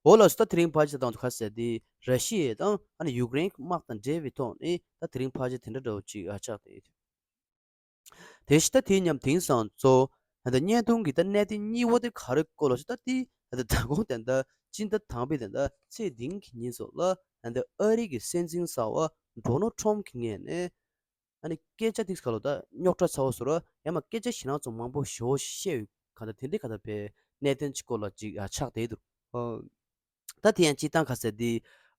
འོ་ལགས་སོ། ད་དེ་རིང་ཕལ་ཆེར་དང་དུ་ཁ་གསལ་དེ་ར་ཤི་ཡ་དང་ཨ་ནི་ཡུཀ་རེན་གྱི་དམག་དང་འབྲེལ་བའི་ཐོག་ནས་ད་དེ་རིང་ཕལ་ཆེར་དེ་འདྲ་འདྲ་བོ་ཅིག་ཨ་ཆགས་ཏེ། དེ་བཞིན་ད་དེའི་མཉམ་དེང་སང་གཙོ་ད་ལྟ་བརྙན་ཐུང་གི་ད་གནད་དོན་གཉིས་པོ་དེ་ག་རེ་སྐོར་ལ་ཞུ་ད་དེ་ད་ལྟ་ད་དགོང་དེ་ད་སྤྱི་ཟླ་དང་པོའི་དེ་ད་ཚེས་བདུན་གྱི་ཉིན་སོགས་ལ་ད་ལྟ་ཨ་རི་གི་སྲིད་འཛིན་གསར་བ་ཌོ་ནལ་ཊམ་གྱི་ངོས་ནས་ཨ་ནི་སྐད་ཆ་ཏིག་ཁ་ལོ་ད་རྙོག་དྲ་ཚ་བོ་བཟོ་ར་ཡང་མ་སྐད་ཆ་ཞེ་དྲག་ཚོ་མང་པོ་ཞེ་པོ་བཤད་ཡོད། ག་ད་དེ་འདྲའི་ག་ད་པའི་གནད་དོན་གྱི་སྐོར་ལ་ཅིག་ཨ་ཆགས་བསྡད་འདུག་ད་དེ་ཡང་སྤྱིར་བཏང་ཁ་གསལ་འདི་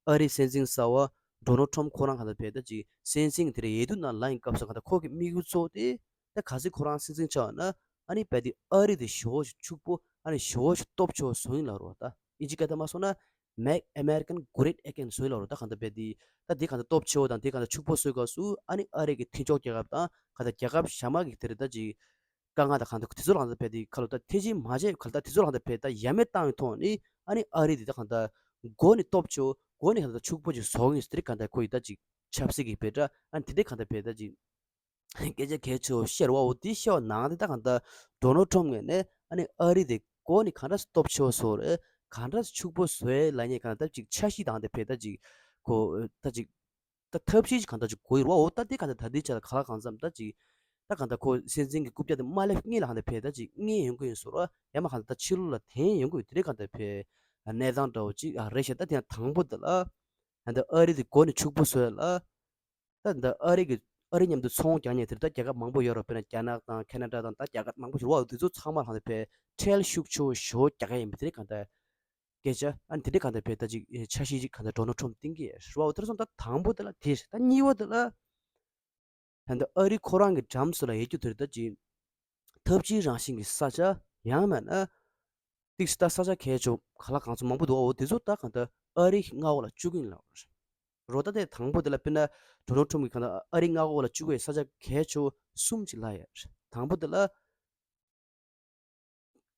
ཨ་རིའི་སྲིད་འཛིན་གསར་བ་ཌོ་ནལ་ཊམ་ཁོ་རང་ག་ད་བས་ད་ཅིག་སྲིད་འཛིན་དེ་རེད་ཡེ་དུ་ན་ལ་ཡིན་སྐབས་སུ་ག་ད་ཁོ་གི་དམིགས་ཡུལ་གཙོ་བོ་དེ་ད་ག་ཚོད་ཁོ་རང་སྲིད་འཛིན་ཆགས་ན་ཨ་ནི་བས་དེ་ཨ་རི་དེ་ཞེ་པོ་ཞིག་ཕྱུག་པོ་ཨ་ནི་ཞེ་པོ་ཞིག་སྟོབས་ཆེ་བ་བཟོ་ཡིན་ལབ་རོགས། ད་ཨིན་ཇི་སྐད་ད་མ་སོང་ན་Make American Great Again བཟོ་ཡིན་ལབ་རོགས། ད་ག་ད་བས་དེ་ད་དེ་ག་ད་སྟོབས་ཆེ་བ་དང་དེ་ག་ད་ཕྱུག་པོ་བཟོ་སྐབས་སུ་ཨ་ནི་ཨ་རི་གི་མཐུན་ཕྱོགས་རྒྱལ་ཁབ་དང་ག་ད་རྒྱལ་ཁབ་གཞན་མ་གི་དེ་རེད་ད་ཅིག་དཀའ་ངལ་དང་གང་ལྟར་དེ་ཚོ་ལ་གང་ལྟར་བས་དེ་ཁ་ལོ་ད་ཐེ་ཇི་མ་བྱས་ག་ལ་ད་དེ་ཚོ་ལ་གང་ལྟར་བས་ད་ཡ་མེད་བཏང་བའི་ཐོག་ནས་ཨ་ནི་ཨ་རི་དེ་ད་གང་ལྟར་མགོ་ནས་སྟོབས་ཆེ་བོ་མགོ་ནས་གང་ལྟར་ཕྱུག་པོ་ཅིག་བཟོ་གི་ཡིན་ཟེར་གང་ལྟར་ཁོ་ཡི་ད་ཅིག་ཆབ་སྲིད་ཀྱི་བས་ད་ཨ་ནི་དེ་འདྲས་གང་ལྟར་བས་ད་ཅིག་སྐད་ཆ་གལ་ཆེ་བོ་བཤད་ར་བ། འོ་དེ་བཤད་པ་ནང་དེ་ད་གང་ལྟར་ཌོ་ནལ་ཊམ་ངོས་ནས་ཨ་ནི་ཨ་རི་དེ་མགོ་ནས་གང་འདྲ་སྟོབས་ཆེ་བོ་བཟོ་རེད་གང་འདྲ་ཕྱུག་པོ་བཟོ་ཡས་ལ་ཉེ་གང་ལྟར་ཅིག་འཆར་གཞི་དང་དེ་བས་ད་ཅིག་ཁོ་ད་ཅིག་ད་ཐབས་ཤེས་ཅིག་གང་ལྟར་ཅིག་དགོས་ཡོད་རེད་བ། འོ་ད་དེ་གང་ལྟར་ད་ལྟའི་ཆ་ལ་ག་ལ་གང་འཚམ་ད་ཅིག་ད་གང་ལྟར་ཁོ་སྲིད་འཛིན་གྱི་རྐུབ་བཀྱག་དེ་མ་སླེབས་སྔོན་ལ་གང་ལྟར་བས་ད་ཅིག་རྙེད་ཡོང་གི་ཡོད་ཟེར་རོ། ཡང་མ་གང་ལྟར་ད་ཕྱི་ལོགས་ལ་འཐེན་ཡོང་གི་ཡོད། དེ་རེད་གང་ལྟར་བས་གནས་སྟངས་འདྲ་བོ་ཅིག་ཨ་རེད་ཤག་ད་དེ་ཡང་དང་པོ་དེ་ལ་གང་ལྟར་ཨ་རི་དེ་མགོ་ནས་ཕྱུག་པོ་བཟོ་ཡ་ལ་ད་ད་ཨ་རི་གི་ཨ་རི་མཉམ་དུ་ཚོང་རྒྱག་མཁན་དེ་རེད། ད་རྒྱལ་ཁབ་མང་པོ་ཡོད་རེད། དཔེར་ན་རྒྱ་ནག་དང་ཁེ་ན་ཌ་དང་ད་རྒྱལ་ཁབ་མང་པོ་ཞིག་རེད་བ། དེ་ཚོ་ཚང་མ་ལ་གང་ལྟར་བས་ཁྲལ་ཤུགས་ཆེ་བོ་ཞེ་པོ་རྒྱག་གི་ཡིན་པ་དེ་རེད་གང་ལྟར། སྐད་ཆ་ཨ་ནི་དེ་འདྲའི་གང་ལྟར་བས་ད་ཅིག་འཆར་གཞི་ཅིག་གང་ལྟར་ཌོ་ནལ་ཊམ་བཏིང་གི་རེད་བ། འོ་དེར་སོང་ད་དང་པོ་དེ་ལ་དེ་རེད། ད་གཉིས་པ་དེ་ལ་ད་ལྟ་ཨ་རི་ཁོ་རང་གི་འགྲམ་སུ་ལ་ཡོད་རྒྱུ་དེ་རེད། ད་ཅིག་ཐབས་ཇུས་རང་བཞིན་གྱི་ས་ཆ་ཡང་མིན་ན་ཏིག་ཙམ་ད་ས་ཆ་གལ་ཆེ་ག་ལ་གང་ཚོ་མང་པོ་འདུག་འོ་དེ་ཚོ་ད་གང་ལྟར་ཨ་རི་གི་མངའ་འོག་ལ་བཅུག་གི་ཡིན་ལབ་རེད། རོ་ད་དེ་དང་པོ་དེ་ལ་དཔེར་ན་ཌོ་ནལ་ཊམ་གྱིས་གང་ལྟར་ཨ་རི་མངའ་འོག་ལ་བཅུག་པའི་ས་ཆ་གལ་ཆེ་བོ་གསུམ་ཅིག་ལབ་ཡོད་རེད། དང་པོ་དེ་ལ་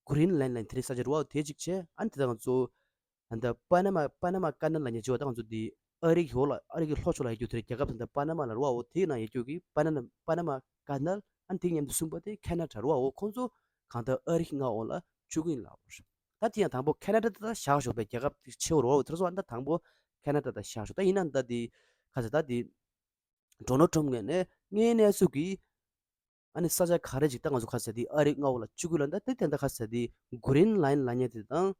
གྷི་རིན་ལན་ལབ་དེ་རིང་ས་ཆ་རེད་བ། དེ་གཅིག་བྱས། ཨ་ནི་དེ་དང་ང་ཚོ་ད་ལྟ་པ་ན་མ་པ་ན་མ་ཀ་ནལ་ལབ་མཁན་ཅིག་ཡོད། ད་ང་ཚོ་འདི་ཨ་རི་གི་འོག་ལ་ཨ་རི་གི་ལྷོ་ཕྱོགས་ལ་ཡོད་རྒྱུ་དེ་རེད། རྒྱལ་ཁབ་ད་ལྟ་པ་ན་མ་ལབ་རེད་བ། འོ་དེའི་ནང་ཡོད་རྒྱུ་གི་པ་ན་པ་ན་མ་ཀ་ནལ། ཨ་ནི་དེ་མཉམ་དུ་གསུམ་པ་དེ་ཁེ་ན་ཌ་རེད་བ། འོ་ཁོང་ཚོ་གང་ལྟར་ཨ་རི་གི་མངའ་འོག་ལ་བཅུག་གི་ཡིན་ལབ་རེད། ད་དེ་ཡང་དང་པོ་ཁེ་ན་ཌ་ད་བཞག་ཞོག་པའི་རྒྱལ་ཁབ་ཆེ་བོ་རེད་བ། འོ་དེ་ཚོ་ཨ་ནི་ད་དང་པོ་ཁེ་ན་ཌ་ད་བཞག་ཞོག་ད་ཡིན་ན་ད་དེ་ག་ཚོད་ད་དེ་ཌོ་ནལ་ཊམ་ངོས་ནས་དངོས་གནས་སུ་གི་ཨ་ནི་ས་ཆ་ག་རེ་ཅིག་ད་ང་ཚོ་ཁ་ཟེར་དེ་ཨ་རི་མངའ་འོག་ལ་བཅུག་གི་ལ་ད་དེ་དེ་འདྲ་ཁ་ཟེར་དེ་གྷི་རིན་ལན་ལབ་མཁན་དེ་དང་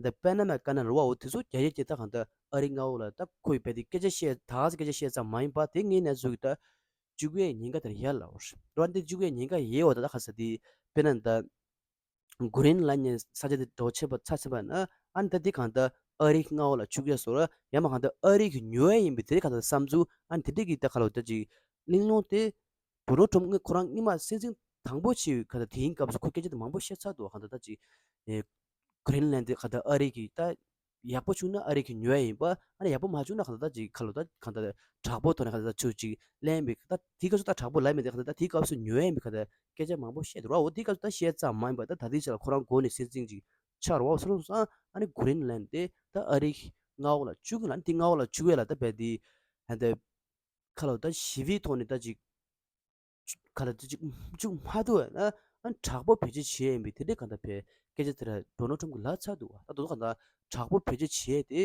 ད་པ་ན་མ་ཀ་ནལ་རེད་བ། འོ་དེ་ཚོ་རྒྱ་ཡིག་གི་ད་གང་ལྟར་ཨ་རི་མངའ་འོག་ལ་ད་ཁོ་ཡི་བས་དེ་སྐད་ཆ་བཤད་ད་སྐད་ཆ་བཤད་ཙམ་མ་ཡིན་པ་དེ་དངོས་གནས་ཚུགས་ཀྱི་ད་བཅུག་ཡས་ཉེན་ཁ་དེ་ཡོད་ལབ་རེད། འོ་དེ་བཅུག་ཡས་ཉེན་ཁ་ཡོད་བ། ད་ད་ཁ་ཟེར་དེ་དཔེར་ན་ད་གྷི་རིན་ལན་ནས་ས་ཆ་དེ་འགྲོ་ཆེ་བ་ཚ་ཆེ་བ་ན་ཨ་ནི་ད་དེ་གང་ལྟར་ཨ་རི་མངའ་འོག་ལ་བཅུག་ཡས་བཟོ་ར་ཡང་མ་གང་ལྟར་ཨ་རི་གི་ཉོ་ཡས་ཡིན་པའི་དེ་གང་ལྟར་བསམ་ཚུལ་ཨ་ནི་དེ་འདྲས་ཀྱི་ད་ག་ལོ་ད་ཅིག་གླེང་སློང་དེ་ཌོ་ནལ་ཊམ་ཁོ་རང་སྔོན་མ་སྲིད་འཛིན་དང་པོ་བྱས་པའི་གང་ལྟར་དེ་ཡིན་སྐབས་སུ་ཁོ་སྐད་ཆ་དེ་མང་པོ་བཤད་ཚར་འདུག་གང་ལྟར་ད་ཅིག་ཨེ་གྷི་རིན་ལན་དེ་གང་ལྟར་ཨ་རི་གི་ད་ཡག་པོ་བྱུང་ན་ཨ་རི་གི་ཉོ་ཡས་ཡིན་པ། ཨ་ནི་ཡག་པོ་མ་བྱུང་ན་གང་ལྟར་ད་ཅིག་ག་ལོ་ད་གང་ལྟར་དྲག་པོ་ཐོག་ནས་གང་ལྟར་ད་ཚུར་ཅིག་ལེན་པའི་ད་དེ་སྐབས་སུ་ད་དྲག་པོ་ལབ་མེད་དེ་གང་ལྟར་ད་དེ་སྐབས་སུ་ཉོ་ཡས་ཡིན་པའི་གང་ལྟར་སྐད་ཆ་མང་པོ་བཤད་འདུག་ར། འོ་དེ་སྐབས་སུ་ད་བཤད་ཙམ་མ་ཡིན་པ་ད་ད་ལྟའི་ཆ་ལ་ཁོ་རང་མགོ་ནས་སྲིད་འཛིན་ཅིག་ཆགས་ར་བ། སོ་སོ་སང་ཨ་ནི་གྷི་རིན་ལན་དེ་ད་ཨ་རི་མངའ་འོག་ལ་བཅུག་གི་ལ་ནི་དེ་མངའ་འོག་ལ་བཅུག་ཡས་ལ་ད་བས་དེ་ད་ཁ་ལོ་ད་ཞི་བའི་ཐོག་ནས་ད་ཅིག་ག་ལ་ད་ཅིག་བཅུག་མ་ཐུབ་ན་ཨ་དྲག་པོ་བེད་སྤྱོད་བྱེད་ཡས་ཡིན་པའི་དེ་འདྲས་གང་ལྟར་བས་ སྐད་ཆ་དེ་ར་ཌོ་ནལ་ཊམ་གྱིས་ལབ་ཚར་འདུག་བ། ད་དོ་དོ་གང་ལྟར་དྲག་པོ་བེད་སྤྱོད་བྱས་ཏེ།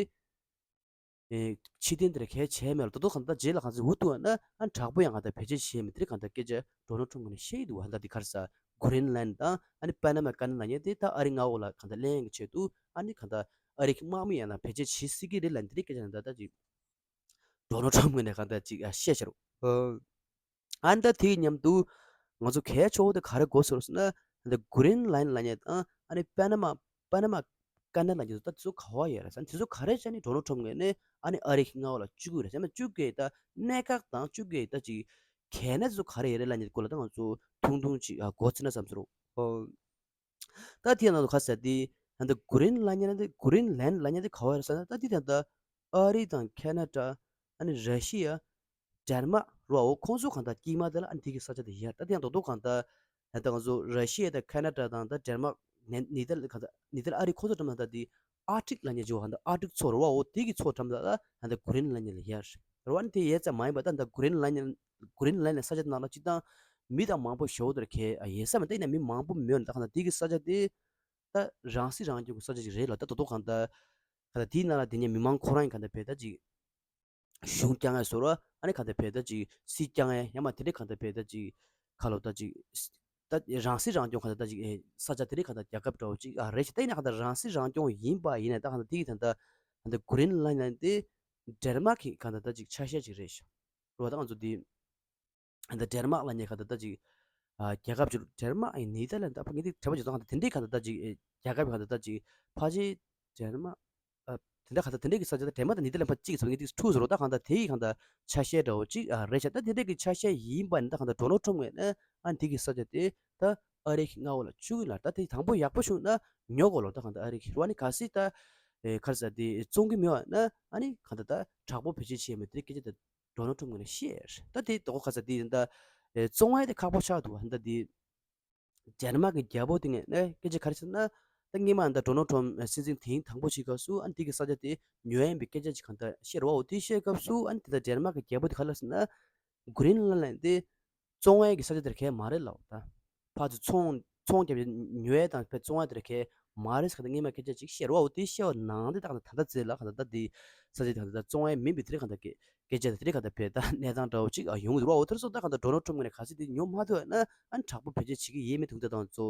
ཨེ། ཕྱི་རྟེན་དེ་ར་གལ་བྱས་མེད་ལ་ད་དོ་གང་ལྟར་རྗེས་ལ་གང་ཚེ་འུ་ཐུག་ན་ཨ་དྲག་པོ་ཡང་གང་ལྟར་བེད་སྤྱོད་བྱས་མེད་དེ་ར་གང་ལྟར་སྐད་ཆ་ཌོ་ནལ་ཊམ་གྱིས་ནས་བཤད་ཀྱི་འདུག་བ། ད་འདི་ག་རེ་ཟེར། གྷི་རིན་ལན་དང་ཨ་ནི་པ་ན་མ་ཀ་ན་ལབ་མཁན་དེ་ད་ཨ་རི་མངའ་འོག་ལ་གང་ལྟར་ལེན་གྱི་ཆེད་དུ་ཨ་ནི་གང་ལྟར་ཨ་རི་གི་དམག་མི་ཡང་ན་བེད་སྤྱོད་བྱེད་སྲིད་ཀྱི་རེད་ལབ་འདི་རེད་སྐད་ཆ་ནང་ད་ད་ཅིག་ཌོ་ནལ་ཊམ་གྱིས་ནས་གང་ལྟར་ཅིག་ཨ་བཤད་ཤར། ཨ་ནི་ད་དེའི་མཉམ་དུ་ང་ཚོ་གལ་ཆེ་བོ་དེ་ག་རེ་གོ་སོང་ཟེར་ན། ད་གྷི་རིན་ལན་ལབ་མཁན་དང་ཨ་ནི་པ་ན་མ་པ་ན་མ་ཀ་ན་ལབ་མཁན་ད་དེ་ཚོ་ག་བ་ཡོད་རེད་ཟེར་ན། དེ་ཚོ་ག་རེ་བྱས་ནས་ཌོ་ནལ་ཊམ་གྱིས་ནས་ཨ་ནི་ཨ་རི་གི་མངའ་འོག་ལ་བཅུག་གི་རེད་ཟེར་ན། བཅུག་གི་ད་གནད་འགག་དང་བཅུག་གི་ད་ཅིག་གལ་གནད་དེ་ཚོ་ག་རེ་ཡོད་རེད་ལབ་མཁན་དེ་སྐོར་ལ་ད་ང་ཚོ་ཐུང་ཐུང་ཅིག་ཨ་གོ་ཚུལ་ན་བསམ་ཚོར། ཨོ། ད་དེ་ནང་དུ་ཁ་གསལ་དེ་ད་ལྟ་གྷི་རིན་ལན་ལབ་མཁན་དེ་གྷི་རིན་ལན་ལབ་མཁན་དེ་ག་བ་རེད་ཟེར་ན། ད་དེ་ད་ལྟ་ཨ་རི་དང་ཁེ་ན་ཌ་ཨ་ནི་ར་ཤི་ཡ་ཌེན་མག་རོ་འོ་ཁོང་ཚོ་གང་ལྟར་དཀྱིལ་མ་དེ་ལ་ཨ་ནི་དེ་གི་ས་ཆ་དེ་ཡར་ད་དེ་ཡང་རྡོག་རྡོག་གང་ལྟར་ད་ལྟ་ང་ཚོ་ར་ཤི་ཡ་དང་ཁེ་ན་ཌ་དང་ད་ཌེན་མག་ནེ་ནེ་ཐར་གང་ལྟར་ནེ་ཐར་ཨ་རི་ཁོང་ཚོ་འགྲམ་ད་ལྟ་དེ་ཨར་ཀི་ཊིག་ལབ་མཁན་ཅིག་ཡོད། གང་ལྟར་ཨར་ཀི་ཊིག་མཚོ་རོ་འོ་དེ་གི་མཚོ་འགྲམ་ད་ལ་གང་ལྟར་གྷི་རིན་ལན་ལབ་མཁན་ལ་ཡར་རེད་བ། ཨ་ནི་དེ་ཡས་ཙམ་མ་ཡིན་པ་ད་ད་གྷི་རིན་ལན་གྷི་རིན་ལན་ལ་ས་ཆ་ནང་ལ་སྤྱིར་བཏང་མི་དང་མང་པོ་ཞེ་པོ་དེ་ར་གས་ཡོད་ས་མེད། ད་ཡིན་ན་མི་མང་པོ་མེད་ན་ད་གང་ལྟར་དེ་གི་ས་ཆ་དེ་ད་རང་སྲིད་རང་སྐྱོང་གི་ས་ཆ་ཞིག་རེད་ལ། ད་དོ་དོ་གང་ལྟར་གང་ལྟར་དེའི་ནང་ལ་དེ་ནས་མི་མང་ཁོ་རང་གི་གང་ལྟར་བས་ད་ཅིག་གཞུང་བསྐྱང་ཡས་བཟོ་འདྲ། ཨ་ནི་གང་ལྟར་བས་ད་ཅིག་སྲིད་བསྐྱང་ཡས་ཡང་མ་དེ་འདྲའི་གང་ལྟར་བས་ད་ཅིག་ཁ་ལོ་ད་ཅིག་ད་རང་སྲིད་རང་སྐྱོང་གང་ལྟར་ད་ཅིག་ས་ཆ་དེ་འདྲའི་གང་ལྟར་རྒྱལ་ཁབ་འདྲ་བོ་ཅིག་ཨ་རེད་ཤག་ད་ཡིན་ན་གང་ལྟར་རང་སྲིད་རང་སྐྱོང་ཡིན་པ་ཡིན་ན་ད་གང་ལྟར་དེ་གི་ད་ལྟ་གང་ལྟར་གྷི་རིན་ལན་ལབ་མཁན་དེ་ཌེན་མག་གི་གང་ལྟར་ད་ཅིག་ཆ་ཤས་ཅིག་རེད་ཤག་རེད་བ། ད་ང་ཚོ་དེ་ད་ཌེན་མག་ལབ་མཁན་གང་ལྟར་ད་ཅིག་ཨ་རྒྱལ་ཁབ་ཅིག་ཌེན་མག་ཨ་ནི་ནེ་ཐར་ལན་ད་ཕ་ངེད་དེ་དྲན་པ་ཅིག་ད་གང་ལྟར་དེ་འདྲའི་གང་ལྟར་ད་ཅིག་ཨེ་རྒྱལ་ཁབ་གང་ལྟར་ད་ཅིག་ཕལ་ཆེར་ཌེན་མག་ཨ་དེ་འདྲ་གང་ལྟར་དེ་འདྲའི་གི་ས་ཆ་ད་ཌེན་མག་དང་ནེ་ཐར་ལན་ཕར་གཅིག་ཙམ་ངེད་དེ་ཐུག་ཟེར་རོ། ད་གང་ལྟར་དེ་ཡི་གང་ལྟར་ཆ་ཤས་འདྲ་བོ་ཅིག་ཨ་རེད་ཤག་ད་དེ་འདྲའི་གི་ཆ་ཤས་ཡིན་པ་ནི་ད་གང་ལྟར་ཌོ་ནལ་ཊམ་གྱིས་ནས་ཨ་ནི་དེ་གི་ས་ཆ་དེ་ད་ཨ་རི་གི་མངའ་འོག་ལ་བཅུག་གི་ལ། ད་དེ་དང་པོ་ཡག་པོ་བྱུང་ན་ཉོ་དགོས་ལོ། ད་གང་ལྟར་ཨ་རི་གི་རོ་ཨ་ནི་གལ་སྲིད་ད་ཨེ་ག་རེ་ཟེར་དེ་བཙོང་གི་མེད་པ་ན་ཨ་ནི་གང་ལྟར་ད་དྲག་པོ་བེད་སྤྱོད་བྱས་མེད་དེ་སྐད་ཆ་ད་ཌོ་ནལ་ཊམ་གྱིས་ནས་བཤད། ད་དེ་དོ་ག་ས་དེ་ཡིན་ད་ཨེ་བཙོང་བ་དེ་ཁག་པོ་ཆགས་འདུག་ད་དེ་ཌེན་མག་གི་རྒྱལ་པོ་དེ་ངས་ནས་སྐད་ཆ་ག་རེ་ཟེར་ན། ད་སྔོན་མ་ད་ཌོ་ནལ་ཊམ་སྲིད་འཛིན་ཐེངས་དང་པོ་བྱེད་སྐབས་སུ་ཨ་ནི་དེ་གི་ས་ཆ་དེ་ཉོ་ཡ་ཡིན་པའི་སྐད་ཆ་ཅིག་གང་ལྟར་བཤད་རོ། འོ་དེ་བཤད་སྐབས་སུ་ཨ་ནི་དེ་ད་ཌེན་མག་གི་རྒྱལ་པོ་དེ་ག་ལ་ཟེར་ན། གྷི་རིན་ལན་ལབ་མཁན་དེ་བཙོང་ཡ་གི་ས་ཆ་དེ་ར་གས་མ་རེད་ལབ། ད་ཕར་ཚུར་ཚོང་ཚོང་རྒྱབ་ཉོ་ཡ་དང་ཕར་བཙོང་ཡ་དེ་ར་གས་མ་རེད་ཟེར་གང་ལྟར་སྔོན་མ་སྐད་ཆ་ཅིག་བཤད་རོ། འོ་དེ་བཤད་པ་ནང་དེ་ད་གང་ལྟར་ད་ལྟ་ཙེ་ལ་གང་ལྟར་ད་དེ་ས་ཆ་དེ་གང་ལྟར་ད་བཙོང་ཡ་མིན་པའི་དེ་ར་གང་ལྟར་སྐད་སྐད་ཆ་དེ་དེ་ར་གང་ལྟར་བས་ད་གནས་སྟངས་འདྲ་བོ་ཅིག་ཨ་ཡོང་གི་འདུག་རོ། འོ་དེ་ར་སོང་ད་གང་ལྟར་ཌོ་ནལ་ཊམ་ངོས་ནས་གལ་སྲིད་དེ་ཉོ་མ་ཐུབ་ན་ཨ་ནི་དྲག་པོ་བེད་སྤྱོད་བྱེད་ཀྱི་ཡོད་མེད་དུང་ད་དང་ཚོ་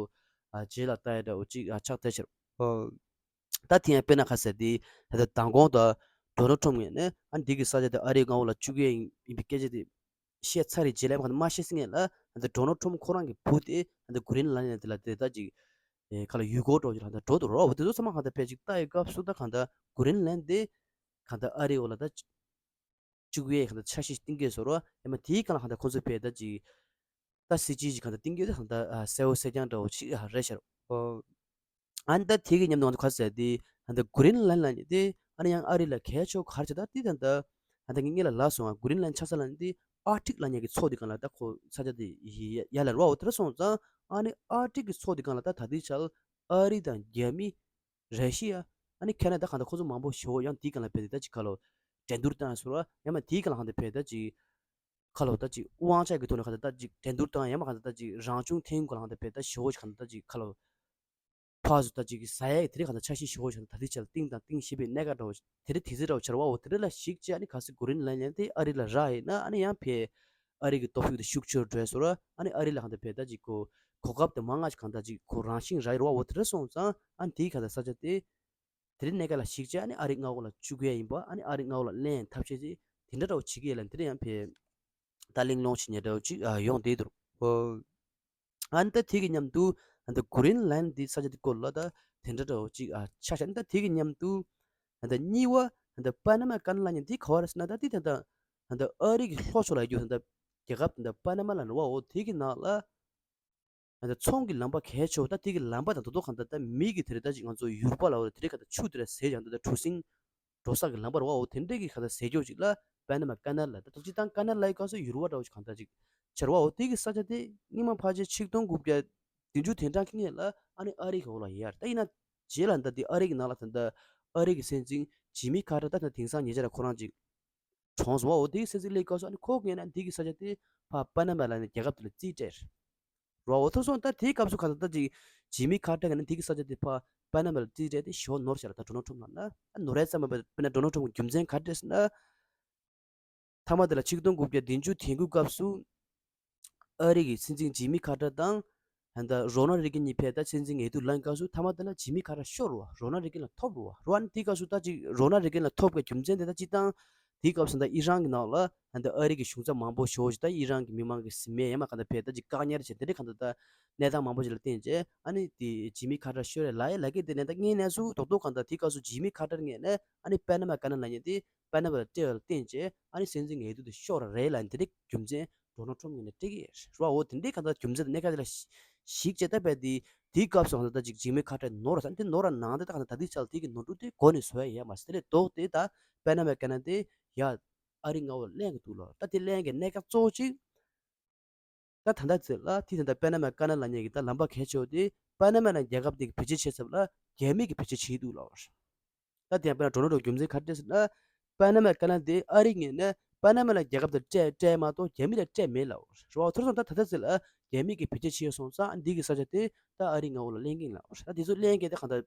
ཨ་རྗེས་ལ་ལྟ་ཡ་འདྲ་བོ་ཅིག་ཨ་ཆགས་བསྡད་ཤག་ཨོ། ད་དེ་ཡང་དཔེར་ན་ག་ཟེར་དེ་ད་ལྟ་མདང་དགོང་ད་ཌོ་ནལ་ཊམ་ངོས་ནས་ཨ་ནི་འདི་གི་ས་ཆ་དེ་ཨ་རིའི་མངའ་འོག་ལ་བཅུག་གི་ཡིན་པའི་སྐད་ཆ་དེ་བཤད་ཚར་རེད། རྗེས་ལ་ཡང་གང་ལྟར་མ་བཤད་སྲིད་ངེས་ལ་ད་ལྟ་ཌོ་ནལ་ཊམ་ཁོ་རང་གི་བུ་དེ་ད་ལྟ་གྷི་རིན་ལན་ལབ་མཁན་དེ་ལ་དེ་ད་ཅིག་ཨེ་ག་ལ་ཡུལ་སྐོར་འགྲོ་རྒྱུ་ལ་ད་འགྲོ་འདུག་རོ། འོ་དེ་ཚོ་ཚང་མ་གང་ལྟར་ཕལ་ཆེར་ལྟ་ཡི་སྐབས་སུ་ད་གང་ལྟར་གྷི་རིན་ལན་དེ་གང་ལྟར་ཨ་རིའི་འོག་ལ་ད་བཅུག་ཡས་གང་ལྟར་འཆར་གཞི་གཏིང་སྐྱེས་བཟོ་རོ། ཡང་མ་དེའི་སྒང་ལ་གང་ལྟར་ཁོང་ཚོ་བས་ད་ཅིག་ད་སྲིད་ཇུས་ཅིག་གང་ལྟར་གཏིང་སྐྱེས་ད་གང་ལྟར་ཨ་གསལ་བོ་གསལ་རྐྱང་འདྲ་བོ་ཅིག་ཨ་རེད་ཤག་ཨོ། ཨ་ནི་ད་དེ་གི་མཉམ་དུ་ང་ཚོ་ག་རེ་ཟེར་དེ་ད་ལྟ་གྷི་རིན་ལན་ལབ་མཁན་དེ་ཨ་ནི་ཡང་ཨ་རི་ལ་གལ་ཆེ་ག་རེ་བྱས་ད་དེ་ད་ལྟ་ད་ལྟ་ངས་སྔོན་ལ་ལབ་སོང་ང་། གྷི་རིན་ལན་ཆགས་ས་ལབ་མཁན་དེ་ཨར་ཀི་ཊིག་ལབ་མཁན་གྱི་མཚོ་དེ་སྒང་ལ་ད་ཁོ་ས་ཆ་དེ་ཡ་ཡར་ལ་རོ། འོ་དེ་འདྲ་སོང་ཙང་ཨ་ནི་ཨར་ཀི་ཊིག་གི་མཚོ་དེ་སྒང་ལ་ད་ད་ལྟའི་ཆར་ཨ་རི་དང་རྒྱ་མི་ར་ཤི་ཡ་ཨ་ནི་ཁེ་ན་ཌ་གང་ལྟར་ཁོ་ཚོ་མང་པོ་ཞེ་པོ་ཡང་དེའི་སྒང་ལ་བས་ཏེ་ད་ཅིག་ག་ལོ་འགྲན་བསྡུར་བཏང་སོང་ར། ཡང་མ་དེའི་སྒང་ལ་གང་ལྟར་བས་ད་ཅིག་ག་ལོ་ད་ཅིག་དབང་ཆ་གི་ཐོག་ནས་གང་ལྟར་ད་ཅིག་འགྲན་བསྡུར་བཏང་། ཡང་མ་གང་ལྟར་ད་ཅིག་རང་བྱུང་ཐོན་ཁུངས་ལ་གང་ལྟར་བས་ད་ཞེ་པོ་ཞིག་གང་ལྟར་ད་ཅིག་ག་ལོ་ཕར་ཚུར་ད་ཅིག་ཟ་ཡ་གི་དེ་རིང་གང་ལྟར་འཆར་གཞི་ཞེ་པོ་ཞིག་ད་ལྟའི་ཆར་གཏིང་དང་གཏིང་ཞེས་པའི་གནད་འགག་འདྲ་བོ་དེ་རིང་དེ་ཚོ་འདྲ་བོ་ཆར་བ་འོ་དེ་རིང་ལ་གཞིགས་བྱས་ཨ་ནི་གལ་སྲིད་གྷི་རིན་ལན་ལན་དེ་ཨ་རི་ལ་རག་ཡིན་ན་ཨ་ནི་ཡང་ཕའི་ཨ་རི་གི་སྟོབས་ཤུགས་དེ་ཤུགས་ཆེར་འགྲོ་སོང་ར། ཨ་ནི་ཨ་རི་ལ་གང་ལྟར་བས་ད་ཅིག་གོ་གོ་སྐབས་དེ་མང་ང་ཞིག་གང་ལྟར་ཅིག་གོ་རང་བཞིན་རག་ཡོད་ར་བ། འོ་དེ་འདྲ་སོང་ཙང་ཨ་ནི་དེའི་གང་ལྟར་ས་ཆ་དེ་དེ་རིང་གནད་འགག་ལ་གཞིགས་བྱས་ཨ་ནི་ཨ་རི་མངའ་འོག་ལ་བཅུག་གི་ཡིན་པ། ཨ་ནི་ཨ་རི་མངའ་འོག་ལ་ལེན་ཐབས་ཤེས་ཅིག་དེ་འདྲ་འདྲ་བོ་བྱེད་ཀྱི་ཡོད་ལ་དེ་རིང་ཡང་ཕའི་ད་གླེང་སློང་བྱེད་ཉེ་འདྲ་བོ་ཅིག་ཡོང་བསྡད་འདུག་ར། ཨ་ནི་ད་དེ་གི་མཉམ་དུ་ཨ་ནི་ད་གྷི་རིན་ལན་དེ་ས་ཆ་དེ་སྐོར་ལ་ད་དེ་འདྲ་འདྲ་བོ་ཅིག་ཨ་ཆ་བཞག་ཨ་ནི་ད་དེ་གི་མཉམ་དུ་ཨ་ནི་ད་གཉིས་པ་ཨ་ནི་ད་པ་ན་མ་ཀ་ན་ལ་ཉིན་དེ་ག་བ་རེད་ཟེར་ན། ད་དེ་ད་ད་ཨ་ནི་ད་ཨ་རི་གི་ལྷོ་ཕྱོགས་ལ་ཡོད་རྒྱུ་ད་རྒྱལ་ཁབ་ད་པ་ན་མ་ལ་ནི་བ་འོ་དེ་གི་ནང་ལ་ཨ་ནི་ད་ཚོང་གི་ལམ་པ་གལ་ཆེ་བོ་ད་དེ་གི་ལམ་པ་དང་ད་དོ་གང་ད་ད་མི་གི་དེ་རེད་ད་ཅིག་ང་ཚོ་ཡུར་བ་ལ་འོ་དེ་རེད་ག་ད་ཆུ་དེ་ར་ཟེར་ཀྱང་ད་ད་གྲུ་གཟིངས་འགྲོ་ས་གི་ལམ་པ་རེད་བ། འོ་དེ་འདྲས་ཀྱི་ག་ད་ཟས་སྐྱོ་ཅིག་ལ་པ་ན་མ་ཀ་ན་ལ་ད་ཐུག་ཅིག་དང་ཀ་ན་ལའི་སྐབས་སུ་ཡུར་བ་འདྲ་བོ་ཞིག་གང་ལྟར་ཅིག་ཆེ་བ། འོ་དེ་གི་ས་ཆ་དེ་སྔོན་མ་ཕལ་ཆེར་ཆིག་སྟོང་དགུ་བརྒྱ་བདུན་ཅུ་དོན་གྲངས་ཀྱི་སྔོན་ལ་ཨ་ནི་ཨ་རི་གི་འོག་ལ་ཡོད་རེད། ད་ཡིན་ན་རྗེས་ལ་ད་དེ་ཨ་རི་གི་ནང་ལ་ད་ད་ཨ་རི་གི་སྲིད་འཛིན་ཇི་མི་ཁ་ཏར་ད་ད་དེང་སང་ཉེ་ཆར་ཁོ་རང་ཅིག་གྲོངས་སོང་བ། འོ་དེ་གི་སྲིད་འཛིན་སླེབས་སྐབས་སུ་ཨ་ནི་ཁོ་གིས་ན་དེ་གི་ས་ཆ་དེ་ཕར་པ་ན་མ་ལ་ནི་རྒྱལ་ཁབ་དེ་ལ་རྩིས་སྤྲད་རེད་བ། འོ་ཐུག་སོང་། ད་དེའི་སྐབས་སུ་ག་ད་ད་ཅིག་ ཇི་མི་ཁ་ཏར་གིས་ནི་དེ་གི་ས་ཆ་དེ་ཕར་པ་ན་མ་ལ་རྩིས་སྤྲད་དེ་ཞོ་ནོར་བཞག་ལ། ད་ཌོ་ནལ་ཊམ་ལབ་ན་ཨ་ནོར་ཡ་ཙམ་མ་རེད། དཔེར་ན་ཌོ་ནལ་ཊམ་གི་རྒྱུ་མཚན་ག་རེ་རེད་ཟེར་ན། མཐའ་མ་དེ་ལ་ཆིག་སྟོང་དགུ་བརྒྱ་བདུན་ཅུ་དོན་དགུ་སྐབས་སུ་ཨ་རི་གི་སྲིད་འཛིན་ཇི་མི་ཁ་ཏར་དང་། ད་རོ་ན་རེ་གན་གཉིས་ཕར་ད་སྲིད་འཛིན་འོས་བསྡུ་ལེན་སྐབས་སུ་མཐའ་མ་དེ་ལ་ཇི་མི་ཁ་ཏར་ཤོར་བ། རོ་ན་རེ་གན་ལ་ཐོབ་རུ་བ་རུ་བ་ནི་དེའི་སྐབས་སུ་ད་ཅིག་རོ་ན་རེ་གན་ལ་ཐོབ་པའི་རྒྱུ་མཚན་དེ་ད་སྤྱིར་བཏང་དེའི་སྐབས་སུ་ད་ཨི་རན་གྱི་ནང་ལ་ད་ཨ་རི་གི་གཞུང་ཚབ་མང་པོ་ཞེ་པོ་ཅིག་ད་ཨི་རན་གྱི་མི་མང་གི་སྲིད་མེད་ཡང་མ་གང་ད་ཕར་ད་ཅིག་བཀག་ཉར་བྱས། དེ་འདྲའི་གང་ད་ད་གནས་སྟངས་མང་པོ་ཞིག་ལ་བརྟེན་བྱས་ཨ་ནི་དེ་ཇི་མི་ཁ་ཏར་ཤོར་རེད་ལབ་ཡ་ལབ་ཀྱི། དེ་ནས་ད་དངོས་གནས་སུ་རྡོག་རྡོག་གང་ད་དེའི་སྐབས་སུ་ཇི་མི་ཁ་ཏར་ངོས་ནས་ཨ་ནི་པ་ན་མ་ཀེ་ནལ་ལབ་མཁན་དེ་པ་ན་མ་ལ་སྤྲད་པ་ལ་བརྟེན་བྱས་ཨ་ནི་སྲིད་འཛིན་འོས་བསྡུ་དེ་ཤོར་རེད་ལབ་འདི་འདྲའི་རྒྱུ་མཚན་ཌོ་ནལ་ཊམ་ངོས་ནས་སྤྲད་ཀྱི་རེད་བ། འོ་དེ་འདྲའི་གང་ལྟར་རྒྱུ་མཚན་དང་གནད་འགག་དེ་ལ་གཞིགས་བྱས་ད་བས་དེ་དེའི་སྐབས་སུ་གང་ལྟར་ད་ཅིག་ཇི་མི་ཁ་ཏར་ནོར་བ་ས་དེ་ནོར་བ་ནང་དེ་ད་གང་ལྟར་ད་ལྟའི་ཆ་ལ་དེ་གི་ནོར་འཁྲུལ་དེ་མགོ་ནས་བཟོ་ཡ་ཡོད་མ་རེད། དེ་ལས་ལྡོག་སྟེ་ད་པ་ན་མ་ཀེ་ནལ་དེ་ཡ་ཨ་རི་མངའ་འོག་ལ་ལེན་གྱི་འདུག་ལོ། ད་དེ་ལེན་གྱི་གནད་འགག་གཙོ་བོ་གཅིག་ད་ད་ལྟ་ཚེ་ལ་དེ་ད་ལྟ་པ་ན་མ་ཀེ་ནལ་ལབ་མཁན་གྱི་ད་ལམ་པ་གལ་ཆེ་བ་དེ་པ་ན་མ་ལ་རྒྱལ་ཁབ་དེ་གི་བེད་སྤྱོད་བྱེད་ཚབ་ལ་རྒྱ་མི་གི་བེད་སྤྱོད་བྱེད་ཀྱི་འདུག་ལོ། ད་དེ་ཡང་དཔེར་ན་ཌོ་ནལ་ཊམ་རྒྱུ་མཚན་ག་རེ་རེད་ཟེར་ན། པ་ན་མ་ཀེ་ནལ་དེ་ཨ་རི་ངོས་ནས་པ་ན་མ་ལ་རྒྱལ་ཁབ་དེ་སྤྲད་སྤྲད་མ་གཏོགས་རྒྱ་མི་ལ་སྤྲད་མེད་ལབ་རེད་བ། ཐོར་སོང་ད་ད་ལྟ་ཚེ་ལ་རྒྱ་མི་གི་བེད་སྤྱོད་བྱས་སོང་ཙང་འདི་གི་ས་ཆ་དེ་ད་ཨ་རི་མངའ་འོག་ལ་ལེན་གྱིན་ལབ་རེད། ད་དེ་ཚོ་ལེན་མཁན་དེ་གང་ལྟར་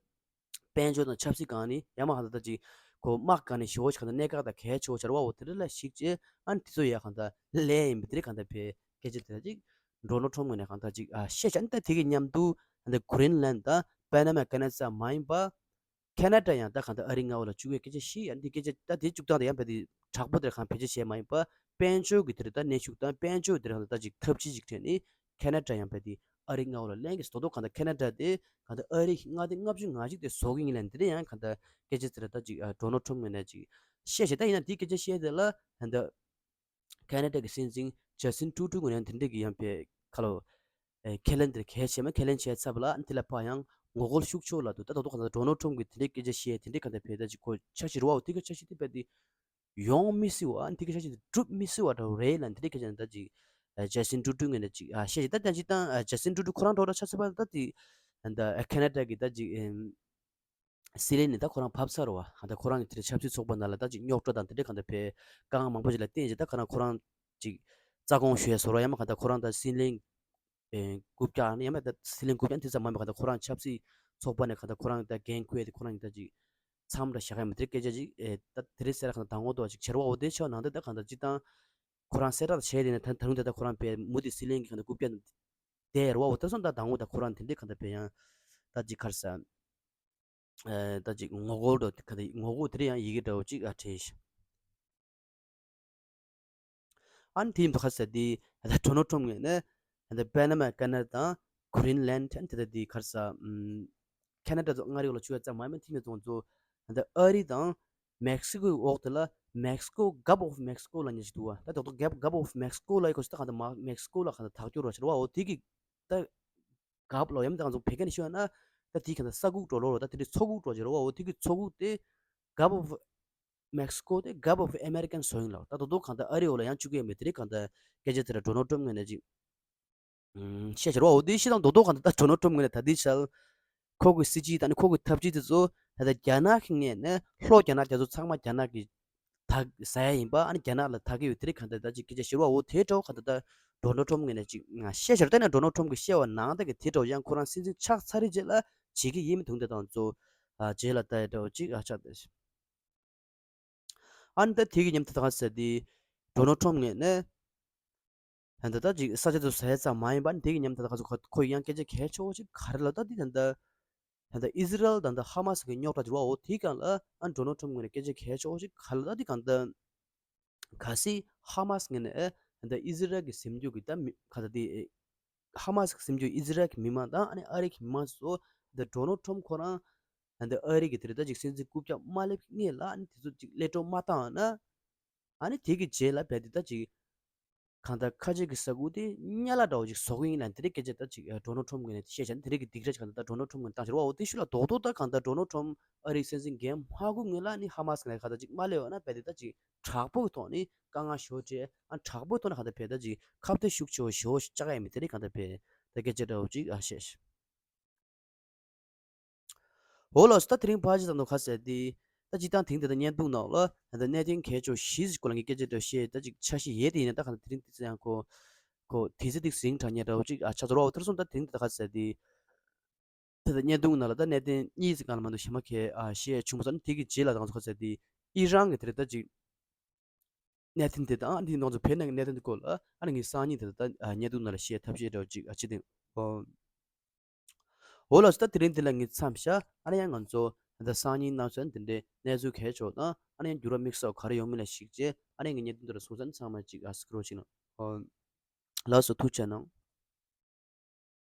དཔལ་འབྱོར་དང་ཆབ་སྲིད་སྒང་ནས་ཡང་མ་གང་ལྟར་ད་ཅིག་གོ་དམག་སྒང་ནས་ཞེ་པོ་ཅིག་གང་ལྟར་གནད་འགག་དང་གལ་ཆེ་བོ་ཆགས་རེད་བ། འོ་དེ་འདྲ་ལ་གཞིགས་བྱས་ཨ་ནི་དེ་ཚོ་ཡ་གང་ལྟར་ལེན་ཡིན་པ་དེ་རེད། གང་ལྟར་བས་སྐད་ཆ་དེ་ལ་ཅིག་ཌོ་ནལ་ཊམ་ངོས་ནས་གང་ལྟར་ཅིག་ཨ་བཤད་བྱས་ཨ་ནི་ད་དེ་གི་མཉམ་དུ་ཨ་ནི་གྷི་རིན་ལན་དང་པ་ན་མ་ཀེ་ནལ་ཙམ་མ་ཡིན་པ། ཁེ་ན་ཌ་ཡང་ད་གང་ལྟར་ཨ་རི་མངའ་འོག་ལ་བཅུག་པའི་སྐད་ཆ་བཤད་ཡ། འདི་སྐད་ཆ་ད་དེ་བཅུག་སྟངས་དེ་ཡང་བས་དེ་དྲག་པོ་དེར་གང་བེད་སྤྱོད་བྱས་མ་ཡིན་པ། དཔལ་འབྱོར་གྱི་དེ་རེད། ད་གནོན་ཤུགས་དང་དཔལ་འབྱོར་དེ་རེད། གང་ལྟར་ད་ཅིག་ཐབས་ཇུས་ཅིག་བྱས་ནས་ཁེ་ན་ཌ་ཡང་བས་དེ་ཨ་རི་མངའ་འོག་ལ་ལེན་གྱི་རྡོག་རྡོག་གང་ལྟར་ཁེ་ན་ཌ་དེ་གང་ལྟར་ཨ་རི་མངའ་སྡེ་ལྔ་བཅུ་ང་གཅིག་དེ་བཟོ་གི་ཡིན་ལབ་འདི་རེད། ཡང་གང་ལྟར་སྐད་ཆ་དེ་རེད། ད་ཅིག་ཨ་ཌོ་ནལ་ཊམ་ངོས་ནས་ཅིག་བཤད་བྱས། ད་ཡིན་ན་དེའི་སྐད་ཆ་བཤད་དེ་ལ་གང་ལྟར་ཁེ་ན་ཌ་གི་སྲིད་འཛིན་ཇ་སི་ཊིན་ཊུ་རུ་ཌོ་ངོས་ནས་དེ་འདྲ་གི་ཡང་བས་ཁ་ལོ། ཨེ་ཁས་ལེན་དེར་གལ་ཆེ་མ་ཁས་ལེན་བྱས་ཚར་བ་ལ་དེ་ལ་ཕར་ཡང་ངོ་རྒོལ་ཤུགས་ཆེ་བོ་ལ་འདུག་ད་ད་དུང་གང་ལྟར་ཌོ་ནལ་ཊམ་གྱིས་དེ་འདྲའི་སྐད་ཆ་བཤད་དེ་འདྲའི་གང་ལྟར་བས་ད་ཅིག་གོ་འཆར་གཞི་རེད་བ། འོ་དེ་གི་འཆར་གཞི་དེ་བས་དེ་ཡོང་མི་སྲིད་བ། དེ་གི་འཆར་གཞི་དེ་འགྲུབ་མི་སྲིད་བ་འདྲ་བོ་རེད་ལབ་འདི་འདྲའི་སྐད་ཆ་ནི་ད་ཅིག་ཨ་ཇ་སི་ཊིན་ཊུ་རུ་ཌོ་ངོས་ནས་ཅིག་ཨ་བཤད་ཅིག་ད་ད་ཅིག་ད་ཨ་ཇ་སི་ཊིན་ཊུ་རུ་ཌོ་ཁོ་རང་འགྲོ་འདྲ་ཆགས་ཚར་བ་ད་དེ་ད་ཨ་ཁེ་ན་ཌ་གི་ད་ཅིག་ཨེམ། སྲིད་བློན་ནི་ད་ཁོ་རང་བབས་ཚར་བ། ད་ཁོ་རང་གི་དེ་འདྲ་ཆབ་སྲིད་ཚོགས་པ་ནང་ལ་ད་ཅིག་རྙོག་དྲ་དང་དེ་འདྲ་གང་ལྟར་བས་དཀའ་ངལ་མང་པོ་ཞིག་ལ་བརྟེན་བྱས་ད་ཁོ་རང་ཁོ་རང་ཅིག་རྩ་དགོངས་ཞུ་ཡ་བཟོ་འདྲ་ཡང་མ་གང་ལྟར་ཁོ་རང་ད་སྲིད་བློན་ཨེ་རྐུབ་བཀྱག་ནི་ཡང་མ་ད་སྲིད་བློན་རྐུབ་བཀྱག་དེ་ཙམ་མ་མ་གང་ལྟར་ཁོ་རང་ཆབ་སྲིད་ཚོགས་པ་ནས་གང་ལྟར་ཁོ་རང་ད་འགན་འཁུར་ཡ་དེ་ཁོ་རང་གི་ད་ཅིག་མཚམས་འདྲ་བཞག་ཡ་མ་དེ་སྐད་ཆ་ཅིག་ཨེ་ད་དེ་རིང་སེ་ར་གང་ལྟར་དང་པོ་དོ་ཅིག་བྱེད་རོགས་འོ་དེ་ཆོག་ནང་དེ་ད་གང་ལྟར་སྤྱིར་བཏང་ཁོ་རང་གསལ་བསྒྲགས་བྱས་དེ་ནས་ད་ད་རུང་དེ་ད་ཁོ་རང་བས་མུ་མཐུད་སྲིད་བློན་གྱི་གང་ལྟར་རྐུབ་བཀྱག་དེ་རེད་བ། འོ་ད་སོང་ད་དང་པོ་ད་ཁོ་རང་དེ་འདྲའི་གང་ལྟར་བས་ཡང་ད་ཅིག་ག་རེ་ཟ། ཨ་ད་ཅིག་ངོ་རྒོལ་འདྲ་ག་འདྲ་ངོ་རྒོལ་དེ་འདྲ་ཡང་ཡི་གེ་འདྲ་བོ་ཅིག་ཨ་བྲིས་ཤག་ཨ་ནི་དེ་ཡིན་དུས་ག་རེ་ཟ་དེ་ད་ཌོ་ནལ་ཊམ་ངོས་ནས་ད་པ་ན་མ་ཀེ་ནལ་དང་གྷི་རིན་ལན་ཨ་ནི་དེ་ད་དེ་ག་རེ་ཟ་ཨམ། ཁེ་ན་ཌ་ཚོ་མངའ་རིས་འོག་ལ་བཅུག་ཡ་ཙམ་མ་ཡིན་པ་དེ་མིན་ཚོང་ཚོ་ད་ཨ་རི་དང་མེག་སི་ཀོའི་འོག་དེ་ལ་མེག་སི་ཀོ་གལཕ་ཨོཕ་མེག་སི་ཀོ་ལབ་མཁན་ཞིག་འདུག་བ། ད་ད་དུང་གལཕ་གལཕ་ཨོཕ་མེག་སི་ཀོ་ལབ་ཡ་གོ་ཤི་ད་གང་ལྟར་མ་མེག་སི་ཀོ་ལ་གང་ལྟར་ཐག་གཅོད་རོགས་བྱེད་རོགས་བ། འོ་དེ་གི་ད་གལཕ་ལོ་ཡམ་དང་ཚོ་བོད་སྐད་ནས་ཤོད་ན་ད་དེ་གང་ལྟར་ས་ཁུག་འགྲོ་ལོ་རོ། ད་དེ་འདྲའི་མཚོ་ཁུག་འགྲོ་བྱེད་རོགས་བ། འོ་དེ་གི་མཚོ་ཁུག་དེ་གལཕ་ཨོཕ་མེག་སི་ཀོ་དེ་གལཕ་ཨོཕ་ཨ་མེ་རི་ཀན་བཟོ་ཡིན་ལབ། ད་ད་དུང་གང་ལྟར་ཨ་རི་འོག་ལ་ཡང་བཅུག་གི་ཡོད་མེད་དེ་རིགས་གང་ལྟར་སྐད་ཆ་དེ་ལ་ཌོ་ནལ་ཊམ་ངོས་ནས་ཅིག་ཨུམ། བཤད་བྱ་རོགས་འོ་དེ་བཤད་སྟངས་རྡོག་རྡོག་གང་ལྟར་ད་ཌོ་ནལ་ཊམ་ངོས་ནས་ད་ལྟའི་ཆར་ཁོ་གི་སྲིད་ཇུས་དང་ནི་ཁོ་གི་ཐབས་ཇུས་དེ་ཚོ་ད་ལྟ་རྒྱ་ནག་གི་ངོས་ནས་ལྷོ་རྒྱ་ནག་རྒྱ་མཚོ་ཚང་མ་རྒྱ་ནག་གི་ད་ཟ་ཡ་ཡིན་པ། ཨ་ནི་རྒྱ་ནག་ལ་ད་གི་ཡོད་དེ་རིགས་གང་ལྟར་ད་ཅིག་སྐད་ཆ་བཤད་རོགས་འོ་དེ་འདྲ་བོ་གང་ལྟར་ད་ཌོ་ནལ་ཊམ་ངོས་ནས་ཅིག་བཤད་བྱ་རོགས། ད་ནི་ཌོ་ནལ་ཊམ་གི་བཤད་པ་ནང་ད་གི་དེ་འདྲ་བོ་ཡང་ཁོ་རང་སྲིད་འཛིན་ཆགས་ཚར་རེད་རྗེས་ལ་བྱེད་ཀྱི་ཡིན་མི་འདུག་འདི་དང་ཚོ་རྗེས་ལ་ད་ཡ་འདྲ་བོ་ཅིག་ཨ་ཆགས་ཏེ། ཨ་ནི་ད་དེ་གི་མཉམ་དུ་ད་ག་ཟེར་དེ་ཌོ་ནལ་ཊམ་ངོས་ནས་ད་ད་ཅིག་ས་ཆ་དེ་ཚོ་ཟ་ཡ་ཙམ་མ་ཡིན་པ། ཨ་ནི་དེ་གི་མཉམ་དུ་ད་ག་ཚོ་ཁོ་ཁོ་ཡང་སྐད་ཆ་གལ་ཆེ་བོ་ཅིག་ག་རེ་ལབ་ད་དེ་ད་ད་ད་ད་ཨི་ཟི་རལ་ད་ད་ཧ་མ་སི་གི་རྙོག་དྲ་དེ་རོ་འོ་དེ་གང་ལ་ཨ་ནི་ཌོ་ནལ་ཊམ་ངོས་ནས་སྐད་ཆ་གལ་ཆེ་བོ་ཅིག་ག་རེ་ལབ་ད་དེ་གང་ད་གལ་སྲིད་ཧ་མ་སི་ངོས་ནས་ད་ཨི་ཟི་རལ་གི་ཟིན་རྒྱུ་གི་ད་མི་ག་ད་དེ་ཧ་མ་སི་གི་ཟིན་རྒྱུ་ཨི་ཟི་རལ་གི་མི་མང་དང་ཨ་ནི་ཨ་རི་གི་མི་མང་ཚོ་ད་ཌོ་ནལ་ཊམ་ཁོ་རང་ད་ཨ་རི་གི་དེ་རེད་ད་ཅིག་སྲིད་འཛིན་རྐུབ་བཀྱག་མ་སླེབས་སྔོན་ལ་ཨ་ནི་དེ་ཚོ་ཅིག་གློད་གྲོལ་མ་བཏང་ན། ཨ་ནི་དེ་གི་རྗེས་ལ་བས་དེ་ད་ཅིག་གང་ལྟར་ཁ་ཆེ་གི་ས་ཁུལ་དེ་དམྱལ་བ་འདྲ་བོ་ཅིག་བཟོ་གི་ཡིན་ལ་དེ་རིགས་སྐད་ཆ་ད་ཅིག་ཌོ་ནལ་ཊམ་ངོས་ནས་བཤད་བྱ་ནི་དེ་རིགས་ཀྱི་སྡིགས་ར་ཅིག་གང་ལྟར་ཌོ་ནལ་ཊམ་ངོས་ནས་བཏང་ཕྱིར་བ། འོ་དེ་ཤུལ་ལ་རྡོག་རྡོག་ད་གང་ལྟར་ཌོ་ནལ་ཊམ་ཨ་རིའི་སྲིད་འཛིན་འགན་མ་འཁུར་སྔོན་ལ་ནི་ཧ་མ་སི་ངོས་ནས་གང་ལྟར་ཅིག་མ་སླེབས་པ་ན་བས་དེ་ད་ཅིག་དྲག་པོ་གི་ཐོག་ནས་དཀའ་ངལ་ཞེ་པོ་འཕྲད། ཨ་དྲག་པོའི་ཐོག་ནས་གང་ལྟར་བས་ད་ཅིག་ཁ་གཏད་ཤུགས་ཆེ་བོ་ཞེ་པོ་ཞིག་བཅག་ཡ་མི་དེ་རིགས་གང་ལྟར་བས་ད་སྐད་ཆ་འདྲ་བོ་ཅིག་ཨ་བཤད། འོ་ལགས་སོ། ད་དེ་རིང་ཕལ་ཆེར་ཙམ་དུ་ཁ་གསལ་ཏེ། ད་སྤྱིར་བཏང་དེང་དེ་ད་བརྙན་ཐུང་ནང་ལ་ད་གནད་དོན་གལ་ཆེ་བ་བཞི་ཞིག་སྐོར་ལ་ངས་སྐད་ཆ་འདྲ་བཤད་ད་ཅིག་ཆ་ཤས་ཡོད་དེ་ཡིན་ན་ད་ག་ད་དེ་རིང་དེ་ཚོ་ཡང་ཁོ་ཁོ་དེ་ཚོ་ཏིག་ཟིང་དྲགས་ཉེ་འདྲ་བོ་ཅིག་ཨ་ཆགས་ཚོར་བ། འོ་དེར་སོང་ད་དེ་རིང་དེ་ད་ཁ་གསལ་ཏེ། དེ་བརྙན་ཐུང་ནང་ལ་ད་གནད་དོན་གཉིས་ཙམ་སྒང་ལ་མ་གཏོགས་གཞན་མ་གས་ཨ་བཤད་བྱུང་མ་སོང་། དེ་གི་རྗེས་ལ་ང་ཚོ་ཁ་ཚ་དེ་ཨི་རན་གྱི་དེ་རེད་ད་ཅིག་གནད་དོན་དེ་དང་ཨ་ནི་ང་ཚོ་བོད་ནང་གི་གནད་དོན་དེ་སྐོར་ལ་ཨ་ནི་ངས་སང་ཉིན་དེ་ད་ད་བརྙན་ཐུང་ནང་ལ་བཤད་ཐབས་ཤེས་འདྲ་བོ་ཅིག་ཨ་བྱེད་དེ། འོ་ལགས་སོ། ད་དེ་རིང་འདི་ལ་ངས་མཚམས་བཞག་ཨ་ནི་ཡང་ང་ཚོ་ད་སང་ཉིན་གནངས་ཚེ་འདི་འདྲའི་གནས་ཚུལ་གལ་ཆེ་བ་དང་ཨ་ནི་ཡང་འགྱུར་བ་དམིགས་བསལ་ག་རེ་ཡོང་མིན་ལ་གཞིགས་བྱས་ཨ་ནི་ངས་བརྙན་ཐུང་འདི་ལ་གསུང་ཚན་ཚང་མ་ཅིག་ཨ་སི་ཀྲོལ་ཅིག་གནང་། འོ་ལགས་སོ། ཐུགས་རྗེ་གནང་།